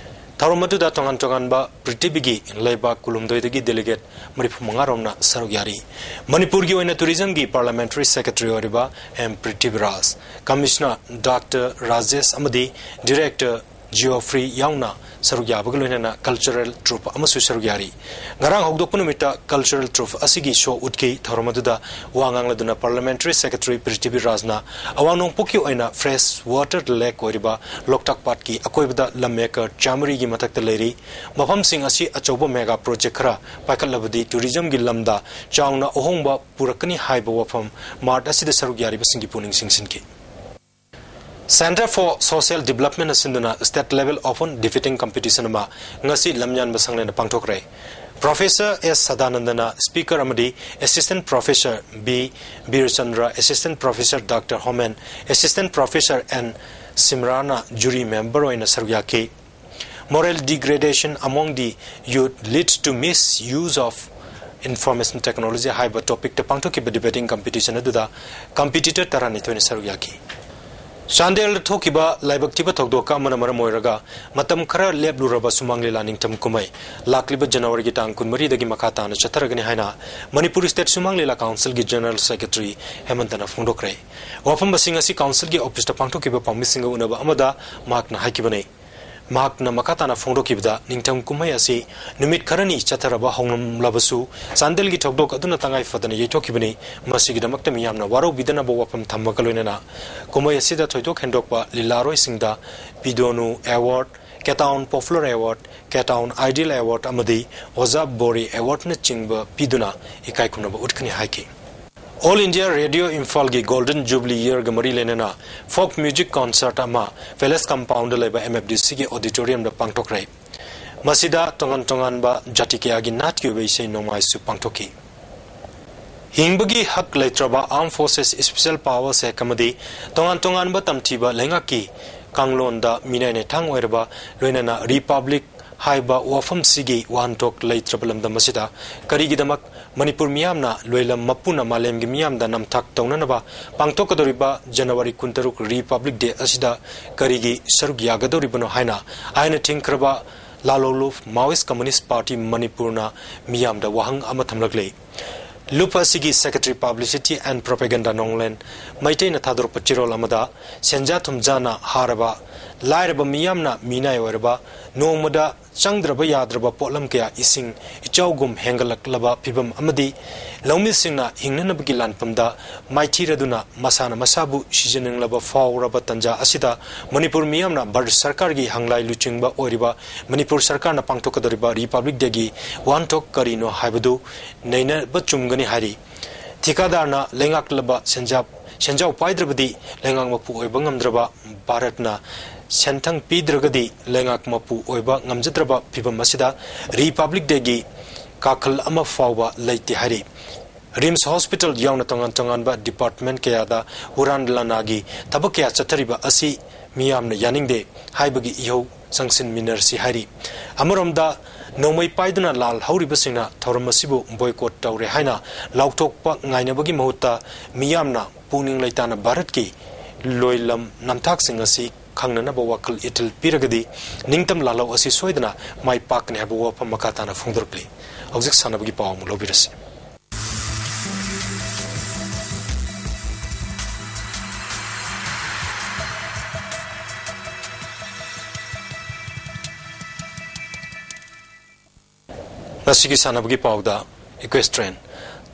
ꯊꯧꯔꯝ ꯑꯗꯨꯗ ꯇꯣꯉꯥꯟ ꯇꯣꯉꯥꯟꯕ ꯄ꯭ꯔꯤꯊꯤꯕꯤꯒꯤ ꯂꯩꯕꯥꯛ ꯀꯨꯟꯍꯨꯝꯗꯣꯏꯗꯒꯤ delegate ꯃꯔꯤꯐꯨ ꯃꯉꯥ ꯔꯣꯝꯅ ꯁꯔꯨꯛ ꯌꯥꯔꯤ꯫ ꯃꯅꯤꯄꯨꯔꯒꯤ ꯑꯣꯏꯅ tourismꯒꯤ parliamentary secretary ꯑꯣꯏꯔꯤꯕ M Prithviraj, commissioner doctor Rajesh ꯑꯃꯗꯤ director ꯖꯤꯑꯣꯐ꯭ꯔꯤ ꯌꯥꯎꯅ ꯁꯔꯨꯛ ꯌꯥꯕꯒ ꯂꯣꯏꯅꯅ cultural troupe ꯑꯃꯁꯨ ꯁꯔꯨꯛ ꯌꯥꯔꯤ꯫ ꯉꯔꯥꯡ ꯍꯧꯗꯣꯛꯄ ꯅꯨꯃꯤꯠꯇ cultural troupe ꯑꯁꯤꯒꯤ show ꯎꯠꯈꯤ꯫ ꯊꯧꯔꯝ ꯑꯗꯨꯗ ꯋꯥ ꯉꯥꯡꯂꯗꯨꯅ parliamentary secretary ꯄ꯭ꯔꯤꯊꯤꯕꯤꯔꯥꯖꯅ ꯑꯋꯥꯡ ꯅꯣꯡꯄꯣꯛꯀꯤ ꯑꯣꯏꯅ fresh water lake ꯑꯣꯏꯔꯤꯕ ꯂꯣꯛꯇꯥꯛ ꯄꯥꯠꯀꯤ ꯑꯀꯣꯏꯕꯗ ꯂꯝ acre ꯆꯥꯃꯔꯤꯒꯤ ꯃꯊꯛꯇ ꯂꯩꯔꯤ꯫ ꯃꯐꯝꯁꯤꯡ ꯑꯁꯤ ꯑꯆꯧꯕ mega project ꯈꯔ ꯄꯥꯏꯈꯠꯂꯕꯗꯤ tourismꯒꯤ ꯂꯝꯗ ꯆꯥꯎꯅ ꯑꯍꯣꯡꯕ ꯄꯨꯔꯛꯀꯅꯤ ꯍꯥꯏꯕ ꯋꯥꯐꯝ mart ꯑꯁꯤꯗ ꯁꯔꯨꯛ ꯌꯥꯔꯤꯕꯁꯤꯡꯒꯤ ꯄꯨꯛꯅꯤꯡ ꯆꯤꯡꯁꯤꯟꯈꯤ꯫ Centre for Social Developmentꯅ ꯁꯤꯟꯗꯨꯅ state level open debating competition ꯑꯃ ꯉꯁꯤ ꯂꯝꯌꯥꯟꯕ ꯁꯪꯂꯦꯟꯗ ꯄꯥꯡꯊꯣꯛꯈ꯭ꯔꯦ꯫ Professor ꯑꯦꯁ ꯁꯗꯥꯅꯟꯗꯅ speaker ꯑꯃꯗꯤ Assistant Professor B Birchandra, Assistant Professor doctor Homen, Assistant Professor N ꯁꯤꯝꯔꯥꯅ jury member ꯑꯣꯏꯅ ꯁꯔꯨꯛ ꯌꯥꯈꯤ꯫ Moral degradation among the youth leads to misuse of information technology ꯍꯥꯏꯕ topicꯇ ꯄꯥꯡꯊꯣꯛꯈꯤꯕ debating competition ꯑꯗꯨꯗ competitor ꯇꯔꯥꯅꯤꯊꯣꯏꯅ ꯁꯔꯨꯛ ꯌꯥꯈꯤ꯫ ꯆꯥꯟꯗꯦꯜꯗ ꯊꯣꯛꯈꯤꯕ ꯂꯥꯏꯕꯛ ꯊꯤꯕ ꯊꯧꯗꯣꯛ ꯑꯃꯅ ꯃꯔꯝ ꯑꯣꯏꯔꯒ ꯃꯇꯝ ꯈꯔ ꯂꯦꯞꯂꯨꯔꯕ ꯁꯨꯃꯥꯡ ꯂꯤꯂꯥ ꯅꯤꯡꯊꯝ ꯀꯨꯝꯍꯩ ꯂꯥꯛꯂꯤꯕ Januaryꯒꯤ ꯇꯥꯡ ꯀꯨꯟꯃꯔꯤꯗꯒꯤ ꯃꯈꯥ ꯇꯥꯅ ꯆꯠꯊꯔꯒꯅꯤ ꯍꯥꯏꯅ ꯃꯅꯤꯄꯨꯔ State ꯁꯨꯃꯥꯡ ꯂꯤꯂꯥ Councilꯒꯤ General Secretary ꯍꯦꯃꯟꯇꯅ ꯐꯣꯡꯗꯣꯛꯈ꯭ꯔꯦ꯫ ꯋꯥꯐꯝ ꯑꯁꯤ ꯉꯁꯤ Councilꯒꯤ officeꯇ ꯄꯥꯡꯊꯣꯛꯈꯤꯕ ꯄꯥꯎꯃꯤꯁꯤꯡꯒ ꯎꯅꯕ ꯑꯃꯗ ꯃꯍꯥꯛꯅ ꯍꯥꯏꯈꯤꯕꯅꯤ꯫ ꯃꯍꯥꯛꯅ ꯃꯈꯥ ꯇꯥꯅ ꯐꯣꯡꯗꯣꯛꯈꯤꯕꯗ, ꯅꯤꯡꯊꯝ ꯀꯨꯝꯍꯩ ꯑꯁꯤ ꯅꯨꯃꯤꯠ ꯈꯔꯅꯤ ꯆꯠꯊꯔꯕ ꯍꯧꯅꯝꯂꯕꯁꯨ, ꯆꯥꯟꯗꯦꯜꯒꯤ ꯊꯧꯗꯣꯛ ꯑꯗꯨꯅ ꯇꯉꯥꯏ ꯐꯗꯅ ꯌꯩꯊꯣꯛꯈꯤꯕꯅꯤ꯫ ꯃꯁꯤꯒꯤꯗꯃꯛꯇ ꯃꯤꯌꯥꯝꯅ ꯋꯥꯔꯧꯕꯤꯗꯅꯕ ꯋꯥꯐꯝ ꯊꯝꯕꯒ ꯂꯣꯏꯅꯅ ꯀꯨꯝꯍꯩ ꯑꯁꯤꯗ ꯊꯣꯏꯗꯣꯛ ꯍꯦꯟꯗꯣꯛꯄ ꯂꯤꯂꯥꯔꯣꯏꯁꯤꯡꯗ ꯄꯤꯗꯣꯅꯨ Award, K Town Popular Award, K Town Ideal Award ꯑꯃꯗꯤ ꯑꯣꯖꯥ ꯕꯣꯔꯤ Awardꯅꯆꯤꯡꯕ ꯄꯤꯗꯨꯅ ꯏꯀꯥꯏ ꯈꯨꯝꯅꯕ ꯎꯠꯀꯅꯤ ꯍꯥꯏꯈꯤ꯫ All India Radio ꯏꯝꯐꯥꯜꯒꯤ Golden Jubilee Yearꯒ ꯃꯔꯤ ꯂꯩꯅꯅ folk music concert ꯑꯃ Palace Compoundꯗ ꯂꯩꯕ MFDCꯒꯤ auditoriumꯗ ꯄꯥꯡꯊꯣꯛꯈ꯭ꯔꯦ꯫ ꯃꯁꯤꯗ ꯇꯣꯉꯥꯟ ꯇꯣꯉꯥꯟꯕ ꯖꯥꯇꯤ ꯀꯌꯥꯒꯤ ꯅꯥꯠꯀꯤ ꯑꯣꯏꯕ ꯏꯁꯩ ꯅꯣꯡꯃꯥꯏꯁꯨ ꯄꯥꯡꯊꯣꯛꯈꯤ꯫ ꯍꯤꯡꯕꯒꯤ ꯍꯛ ꯂꯩꯇ꯭ꯔꯕ Armed Forces Special Powers Act ꯑꯃꯗꯤ ꯇꯣꯉꯥꯟ ꯇꯣꯉꯥꯟꯕ ꯇꯝꯊꯤꯕ ꯂꯩꯉꯥꯛꯀꯤ ꯀꯥꯡꯂꯣꯟꯗ ꯃꯤꯅꯥꯏ ꯅꯩꯊꯥꯡ ꯑꯣꯏꯔꯕ, ꯂꯣꯏꯅꯅ Republic ꯍꯥꯏꯕ ꯋꯥꯐꯝꯁꯤꯒꯤ ꯋꯥꯍꯟꯊꯣꯛ ꯂꯩꯇ꯭ꯔꯕ ꯂꯝꯗꯝ ꯑꯁꯤꯗ ꯀꯔꯤꯒꯤꯗꯃꯛ ꯃꯅꯤꯄꯨꯔ ꯃꯤꯌꯥꯝꯅ ꯂꯣꯏꯂꯝ ꯃꯄꯨꯅ ꯃꯥꯂꯦꯝꯒꯤ ꯃꯤꯌꯥꯝꯗ ꯅꯝꯊꯥꯛ ꯇꯧꯅꯅꯕ ꯄꯥꯡꯊꯣꯛꯀꯗꯧꯔꯤꯕ ꯖꯅꯋꯥꯔꯤ ꯀꯨꯟꯇꯔꯨꯛ Republic Day ꯑꯁꯤꯗ ꯀꯔꯤꯒꯤ ꯁꯔꯨꯛ ꯌꯥꯒꯗꯧꯔꯤꯕꯅꯣ ꯍꯥꯏꯅ ꯑꯥꯏꯟꯅ ꯊꯤꯡꯈ꯭ꯔꯕ ꯂꯥꯂꯣꯡꯂꯨꯞ Maoist Communist Party ꯃꯅꯤꯄꯨꯔꯅ ꯃꯤꯌꯥꯝꯗ ꯋꯥꯍꯪ ꯑꯃ ꯊꯝꯂꯛꯂꯤ꯫ ꯂꯨꯞ ꯑꯁꯤꯒꯤ Secretary Publicity and Propaganda ꯅꯣꯡꯂꯦꯟ ꯃꯩꯇꯩꯅ ꯊꯥꯗꯣꯔꯛꯄ ꯆꯦꯔꯣꯜ ꯑꯃꯗ ꯁꯦꯟꯖꯥ ꯊꯨꯝꯖꯥꯅ ꯍꯥꯔꯕ, ꯂꯥꯏꯔꯕ ꯃꯤꯌꯥꯝꯅ ꯃꯤꯅꯥꯏ ꯑꯣꯏꯔꯕ, ꯅꯣꯡꯃꯗ ꯆꯪꯗ꯭ꯔꯕ ꯌꯥꯗ꯭ꯔꯕ ꯄꯣꯠꯂꯝ ꯀꯌꯥ ꯏꯁꯤꯡ ꯏꯆꯥꯎꯒꯨꯝ ꯍꯦꯟꯒꯠꯂꯛꯂꯕ ꯐꯤꯚꯝ ꯑꯃꯗꯤ ꯂꯧꯃꯤꯁꯤꯡꯅ ꯍꯤꯡꯅꯅꯕꯒꯤ ꯂꯥꯟꯐꯝꯗ ꯃꯥꯏꯊꯤꯔꯗꯨꯅ ꯃꯁꯥꯅ ꯃꯁꯥꯕꯨ ꯁꯤꯖꯅꯤꯡꯂꯕ ꯐꯥꯎꯔꯕ ꯇꯟꯖꯥ ꯑꯁꯤꯗ ꯃꯅꯤꯄꯨꯔ ꯃꯤꯌꯥꯝꯅ ꯚꯥꯔꯠ ꯁꯔꯀꯥꯔꯒꯤ ꯍꯪꯂꯥꯏ ꯂꯨꯆꯤꯡꯕ ꯑꯣꯏꯔꯤꯕ ꯃꯅꯤꯄꯨꯔ ꯁꯔꯀꯥꯔꯅ ꯄꯥꯡꯊꯣꯛꯀꯗꯧꯔꯤꯕ Republic Day ꯒꯤ ꯋꯥꯍꯟꯊꯣꯛ ꯀꯔꯤꯅꯣ ꯍꯥꯏꯕꯗꯨ ꯅꯩꯅꯕ ꯆꯨꯝꯒꯅꯤ ꯍꯥꯏꯔꯤ꯫ ꯊꯤꯀꯥꯗꯥꯔꯅ ꯂꯩꯉꯥꯛꯂꯕ ꯁꯦꯟꯖꯥ-, ꯁꯦꯟꯖꯥꯎ ꯄꯥꯏꯗ꯭ꯔꯕꯗꯤ ꯂꯩꯉꯥꯛ ꯃꯄꯨ ꯑꯣꯏꯕ ꯉꯝꯗ꯭ꯔꯕ, ꯚꯥꯔꯠꯅ ꯁꯦꯟꯊꯪ ꯄꯤꯗ꯭ꯔꯒꯗꯤ ꯂꯩꯉꯥꯛ ꯃꯄꯨ ꯑꯣꯏꯕ ꯉꯝꯖꯗ꯭ꯔꯕ ꯐꯤꯚꯝ ꯑꯁꯤꯗ Republic Day ꯒꯤ ꯀꯥꯈꯜ ꯑꯃ ꯐꯥꯎꯕ ꯂꯩꯇꯦ ꯍꯥꯏꯔꯤ꯫ ꯔꯤꯝꯁ ꯍꯣꯁꯄꯤꯇꯥꯜ ꯌꯥꯎꯅ ꯇꯣꯉꯥꯟ ꯇꯣꯉꯥꯟꯕ department ꯀꯌꯥꯗ ꯍꯨꯔꯥꯟ ꯂꯥꯟꯅꯥꯒꯤ ꯊꯕꯛ ꯀꯌꯥ ꯆꯠꯊꯔꯤꯕ ꯑꯁꯤ ꯃꯤꯌꯥꯝꯅ ꯌꯥꯅꯤꯡꯗꯦ ꯍꯥꯏꯕꯒꯤ ꯏꯍꯧ ꯆꯪꯁꯤꯟꯃꯤꯟꯅꯔꯁꯤ ꯍꯥꯏꯔꯤ꯫ ꯑꯃꯔꯣꯝꯗ ꯅꯣꯡꯃꯩ ꯄꯥꯏꯗꯨꯅ ꯂꯥꯜ ꯍꯧꯔꯤꯕꯁꯤꯡꯅ ꯊꯧꯔꯝ ꯑꯁꯤꯕꯨ boycott ꯇꯧꯔꯦ ꯍꯥꯏꯅ ꯂꯥꯎꯊꯣꯛꯄ ꯉꯥꯏꯅꯕꯒꯤ ꯃꯍꯨꯠꯇ ꯃꯤꯌꯥꯝꯅ ꯄꯨꯛꯅꯤꯡ ꯂꯩꯇꯥꯅ ꯚꯥꯔꯠꯀꯤ ꯂꯣꯏꯂꯝ ꯅꯝꯊꯥꯛꯁꯤꯡ ꯑꯁꯤ ꯈꯪꯅꯅꯕ ꯋꯥꯈꯜ ꯏꯊꯤꯜ ꯄꯤꯔꯒꯗꯤ ꯅꯤꯡꯇꯝ ꯂꯥꯜꯍꯧ ꯑꯁꯤ ꯁꯣꯏꯗꯅ ꯃꯥꯏ ꯄꯥꯛꯀꯅꯤ ꯍꯥꯏꯕ ꯋꯥꯐꯝ ꯃꯈꯥ ꯇꯥꯅ ꯐꯣꯡꯗꯣꯔꯛꯂꯤ꯫ ꯍꯧꯖꯤꯛ ꯁꯥꯟꯅꯕꯒꯤ ꯄꯥꯎ ꯑꯃꯨꯛ ꯂꯧꯕꯤꯔꯁꯤ꯫ ꯉꯁꯤꯒꯤ ꯁꯥꯟꯅꯕꯒꯤ ꯄꯥꯎꯗ equestrian꯫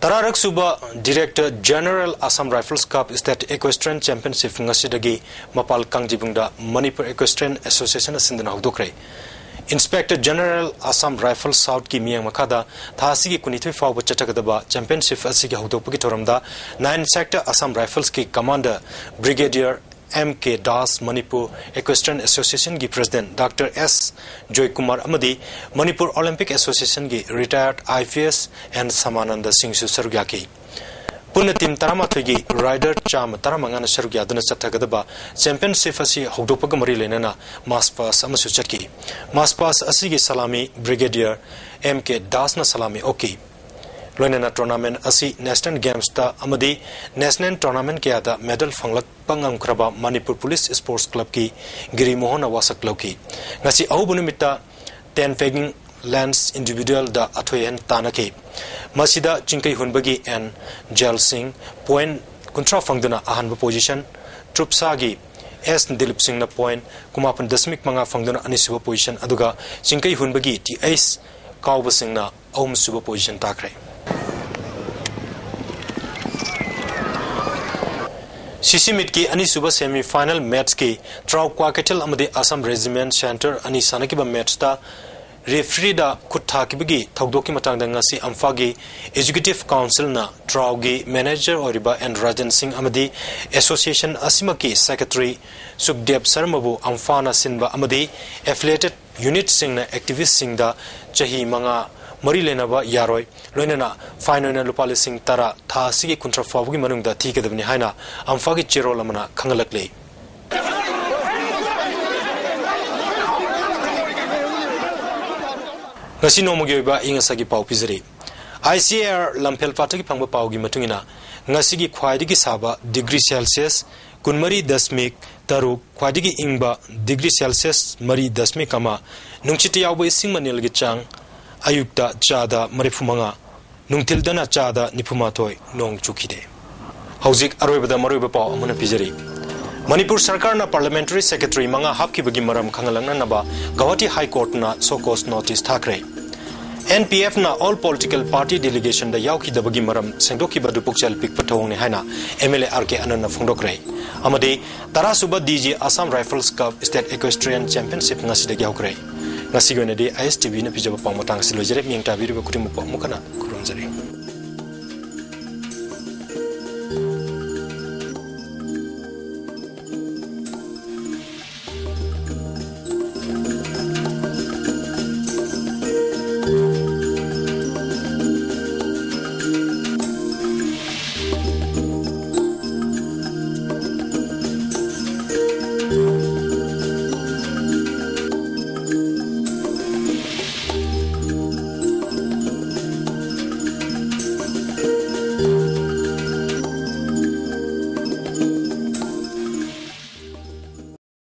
ꯇꯔꯥꯔꯛ ꯁꯨꯕ Director General Assam Rifles Cup State Equestrian Championship ꯉꯁꯤꯗꯒꯤ ꯃꯄꯥꯜ ꯀꯥꯡꯖꯩꯕꯨꯡꯗ Manipur Equestrian Association ꯁꯤꯟꯗꯨꯅ ꯍꯧꯗꯣꯛꯈ꯭ꯔꯦ꯫ Inspector General Assam Rifles South ꯀꯤ ꯃꯤꯠꯌꯦꯡ ꯃꯈꯥꯗ ꯊꯥ ꯑꯁꯤꯒꯤ ꯀꯨꯟꯅꯤꯊꯣꯏ ꯐꯥꯎꯕ ꯆꯠꯊꯒꯗꯕ championship ꯑꯁꯤꯒꯤ ꯍꯧꯗꯣꯛꯄꯒꯤ ꯊꯧꯔꯝꯗ Nine Sector Assam Rifles ꯀꯤ Commander Brigadier M K Das, Manipur Equestrian Association ꯒꯤ President Doctor S ꯖꯣꯏꯀꯨꯃꯥꯔ ꯑꯃꯗꯤ Manipur Olympic Association ꯒꯤ retired I P S N ꯁꯃꯥꯅꯟꯗ ꯁꯤꯡꯁꯨ ꯁꯔꯨꯛ ꯌꯥꯈꯤ꯫ ꯄꯨꯟꯅ ꯇꯤꯝ ꯇꯔꯥꯃꯥꯊꯣꯏꯒꯤ ꯔꯥꯏꯗꯔ ꯆꯥꯝꯃ ꯇꯔꯥꯃꯉꯥꯅ ꯁꯔꯨꯛ ꯌꯥꯗꯨꯅ ꯆꯠꯊꯒꯗꯕ ꯆꯦꯝꯄꯤꯌꯟꯁꯤꯞ ꯑꯁꯤ ꯍꯧꯗꯣꯛꯄꯒ ꯃꯔꯤ ꯂꯩꯅꯅ ꯃꯥꯔꯆ ꯄꯥꯁ ꯑꯃꯁꯨ ꯆꯠꯈꯤ꯫ ꯃꯥꯔꯆ ꯄꯥꯁ ꯑꯁꯤꯒꯤ ꯁꯂꯥꯃꯤ ꯕ꯭ꯔꯤꯒꯦꯗꯤꯌꯔ ꯑꯦꯝ ꯀꯦ ꯗꯥꯁꯅ ꯁꯂꯥꯃꯤ ꯑꯣꯛꯈꯤ꯫ ꯂꯣꯏꯅꯅ ꯇꯣꯔꯅꯥꯃꯦꯟ ꯑꯁꯤ ꯅꯦꯁꯅꯦꯜ ꯒꯦꯝꯁꯇ ꯑꯃꯗꯤ ꯅꯦꯁꯅꯦꯜ ꯇꯣꯔꯅꯥꯃꯦꯟ ꯀꯌꯥꯗ ꯃꯦꯗꯜ ꯐꯪꯂꯛꯄ ꯉꯝꯈ꯭ꯔꯕ ꯃꯅꯤꯄꯨꯔ ꯄꯨꯂꯤꯁ ꯁ꯭ꯄꯣꯔꯠꯁ ꯀ꯭ꯂꯕꯀꯤ ꯒꯤꯔꯤ ꯃꯣꯍꯟꯅ ꯋꯥꯁꯛ ꯂꯧꯈꯤ꯫ ꯉꯁꯤ ꯑꯍꯧꯕ ꯅꯨꯃꯤꯠꯇ ꯇꯦꯟ ꯄꯦꯒꯤꯡ ꯂꯦꯟꯁ ꯏꯟꯗꯤꯚꯤꯗꯨꯋꯦꯜꯗ ꯑꯊꯣꯏ ꯑꯍꯦꯟ ꯇꯥꯟꯅꯈꯤ꯫ ꯃꯁꯤꯗ ꯆꯤꯡꯀꯩ ꯍꯨꯟꯕꯒꯤ ꯑꯦꯟ ꯖꯦꯜ ꯁꯤꯡ ꯄꯣꯏꯟ ꯀꯨꯟꯊ꯭ꯔꯥ ꯐꯪꯗꯨꯅ ꯑꯍꯥꯟꯕ ꯄꯣꯖꯤꯁꯟ, ꯇ꯭ꯔꯨꯞꯁꯥꯒꯤ ꯑꯦꯁ ꯗꯤꯂꯤꯞ ꯁꯤꯡꯅ ꯄꯣꯏꯟ ꯀꯨꯟꯃꯥꯄꯟ ꯗꯁꯃꯤꯛ ꯃꯉꯥ ꯐꯪꯗꯨꯅ ꯑꯅꯤꯁꯨꯕ ꯄꯣꯖꯤꯁꯟ, ꯑꯗꯨꯒ ꯆꯤꯡꯀꯩ ꯍꯨꯟꯕꯒꯤ ꯇꯤ ꯑꯩꯁ ꯀꯥꯎꯕ ꯁꯤꯡꯅ ꯑꯍꯨꯝꯁꯨꯕ ꯄꯣꯖꯤꯁꯟ ꯇꯥꯈ꯭ꯔꯦ꯫ ꯁꯤꯁꯤ ꯃꯤꯠꯀꯤ ꯑꯅꯤꯁꯨꯕ ꯁꯦꯃꯤ ꯐꯥꯏꯅꯦꯜ ꯃꯦꯠꯆꯀꯤ ꯇ꯭ꯔꯥꯎ ꯀ꯭ꯋꯥꯀꯩꯊꯦꯜ ꯑꯃꯗꯤ ꯑꯁꯥꯝ ꯔꯦꯖꯤꯃꯦꯟ ꯁꯦꯟꯇꯔ ꯑꯅꯤ ꯁꯥꯟꯅꯈꯤꯕ ꯃꯦꯠꯆꯇ ꯔꯦꯐ꯭ꯔꯤꯗ ꯈꯨꯠ ꯊꯥꯈꯤꯕꯒꯤ ꯊꯧꯗꯣꯛꯀꯤ ꯃꯇꯥꯡꯗ ꯉꯁꯤ ꯑꯝꯐꯥꯒꯤ ꯑꯦꯖꯨꯀꯦꯇꯤꯚ ꯀꯥꯎꯟꯁꯤꯜꯅ ꯇ꯭ꯔꯥꯎꯒꯤ ꯃꯦꯅꯦꯖꯔ ꯑꯣꯏꯔꯤꯕ ꯑꯦꯟ ꯔꯥꯖꯟ ꯁꯤꯡ ꯑꯃꯗꯤ ꯑꯦꯁꯣꯁꯤꯌꯦꯁꯟ ꯑꯁꯤꯃꯛꯀꯤ ꯁꯦꯀ꯭ꯔꯦꯇꯔꯤ ꯁꯨꯛꯗꯦꯕ ꯁꯔꯃꯕꯨ ꯑꯝꯐꯥꯅ ꯁꯤꯟꯕ ꯑꯃꯗꯤ ꯑꯦꯐꯤꯂꯤꯌꯦꯇꯦꯗ ꯌꯨꯅꯤꯠꯁꯤꯡꯅ ꯑꯦꯛꯇꯤꯚꯤꯁ꯭ꯠꯁꯤꯡꯗ ꯆꯍꯤ ꯃꯉꯥ ꯃꯔꯤ ꯂꯩꯅꯕ ꯌꯥꯔꯣꯏ, ꯂꯣꯏꯅꯅ ꯐꯥꯏꯟ ꯑꯣꯏꯅ ꯂꯨꯄꯥ ꯂꯤꯁꯤꯡ ꯇꯔꯥ ꯊꯥ ꯑꯁꯤꯒꯤ ꯀꯨꯟꯊ꯭ꯔꯥ ꯐꯥꯎꯕꯒꯤ ꯃꯅꯨꯡꯗ ꯊꯤꯒꯗꯕꯅꯤ ꯍꯥꯏꯅ ꯑꯝꯐꯥꯒꯤ ꯆꯦꯔꯣꯜ ꯑꯃꯅ ꯈꯪꯍꯜꯂꯛꯂꯤ꯫ ꯉꯁꯤ ꯅꯣꯡꯃꯒꯤ ꯑꯣꯏꯕ ꯑꯏꯪ ꯑꯁꯥꯒꯤ ꯄꯥꯎ ꯄꯤꯖꯔꯤ꯫ ꯑꯥꯏ ꯁꯤ ꯑꯦ ꯑꯥꯔ ꯂꯝꯐꯦꯜ ꯄꯥꯠꯇꯒꯤ ꯐꯪꯕ ꯄꯥꯎꯒꯤ ꯃꯇꯨꯡ ꯏꯟꯅ, ꯉꯁꯤꯒꯤ ꯈ꯭ꯋꯥꯏꯗꯒꯤ ꯁꯥꯕ ꯗꯤꯒ꯭ꯔꯤ ꯁꯦꯜꯁꯤꯌꯁ ꯀꯨꯟꯃꯔꯤ ꯗꯁꯃꯤꯛ ꯇꯔꯨꯛ, ꯈ꯭ꯋꯥꯏꯗꯒꯤ ꯏꯪꯕ ꯗꯤꯒ꯭ꯔꯤ ꯁꯦꯜꯁꯤꯌꯁ ꯃꯔꯤ ꯗꯁꯃꯤꯛ ꯑꯃ, ꯅꯨꯡꯁꯤꯠꯇ ꯌꯥꯎꯕ ꯏꯁꯤꯡ ꯃꯅꯤꯜꯒꯤ ꯆꯥꯡ ꯑꯌꯨꯛꯇ ꯆꯥꯗ ꯃꯔꯤꯐꯨ ꯃꯉꯥ, ꯅꯨꯡꯊꯤꯜꯗꯅ ꯆꯥꯗ ꯅꯤꯐꯨ ꯃꯥꯊꯣꯏ ꯅꯣꯡ ꯆꯨꯈꯤꯗꯦ꯫ ꯍꯧꯖꯤꯛ ꯑꯔꯣꯏꯕꯗ ꯃꯔꯨꯑꯣꯏꯕ ꯄꯥꯎ ꯑꯃꯅ ꯄꯤꯖꯔꯤ꯫ ꯃꯅꯤꯄꯨꯔ ꯁꯔꯀꯥꯔꯅ ꯄꯥꯔꯂꯤꯌꯥꯃꯦꯟꯇꯔꯤ ꯁꯦꯀ꯭ꯔꯦꯇꯔꯤ ꯃꯉꯥ ꯍꯥꯞꯈꯤꯕꯒꯤ ꯃꯔꯝ ꯈꯪꯍꯜꯂꯛꯅꯅꯕ ꯒꯧꯍꯥꯇꯤ ꯍꯥꯏ ꯀꯣꯔꯠꯅ ꯁꯣ ꯀꯣꯖ ꯅꯣꯇꯤꯁ ꯊꯥꯈ꯭ꯔꯦ꯫ ꯑꯦꯟ ꯄꯤ ꯑꯦꯐꯅ ꯑꯣꯜ ꯄꯣꯂꯤꯇꯤꯀꯦꯜ ꯄꯥꯔꯇꯤ ꯗꯦꯂꯤꯒꯦꯁꯟꯗ ꯌꯥꯎꯈꯤꯗꯕꯒꯤ ꯃꯔꯝ ꯁꯦꯡꯗꯣꯛꯈꯤꯕ ꯑꯗꯨ ꯄꯨꯛꯆꯦꯜ ꯄꯤꯛꯄ ꯊꯧꯑꯣꯡꯅꯤ ꯍꯥꯏꯅ M L A R K ꯑꯅꯟꯅ ꯐꯣꯡꯗꯣꯛꯈ꯭ꯔꯦ꯫ ꯑꯃꯗꯤ ꯇꯔꯥꯁꯨꯕ D G Assam rifles cup state equestrian championship ꯉꯁꯤꯗꯒꯤ ꯍꯧꯈ꯭ꯔꯦ꯫ ꯉꯁꯤꯒꯤ ꯑꯣꯏꯅꯗꯤ ꯑꯥꯏ ꯑꯦꯁ ꯇꯤ ꯚꯤꯅ ꯄꯤꯖꯕ ꯄꯥꯎ ꯃꯇꯥꯡ ꯑꯁꯤ ꯂꯣꯏꯖꯔꯦ꯫ ꯃꯤꯠꯌꯦꯡ ꯇꯥꯕꯤꯔꯤꯕ ꯈꯨꯗꯤꯡꯃꯛꯄꯨ ꯑꯃꯨꯛ ꯍꯟꯅ ꯈꯨꯔꯨꯝꯖꯔꯤ꯫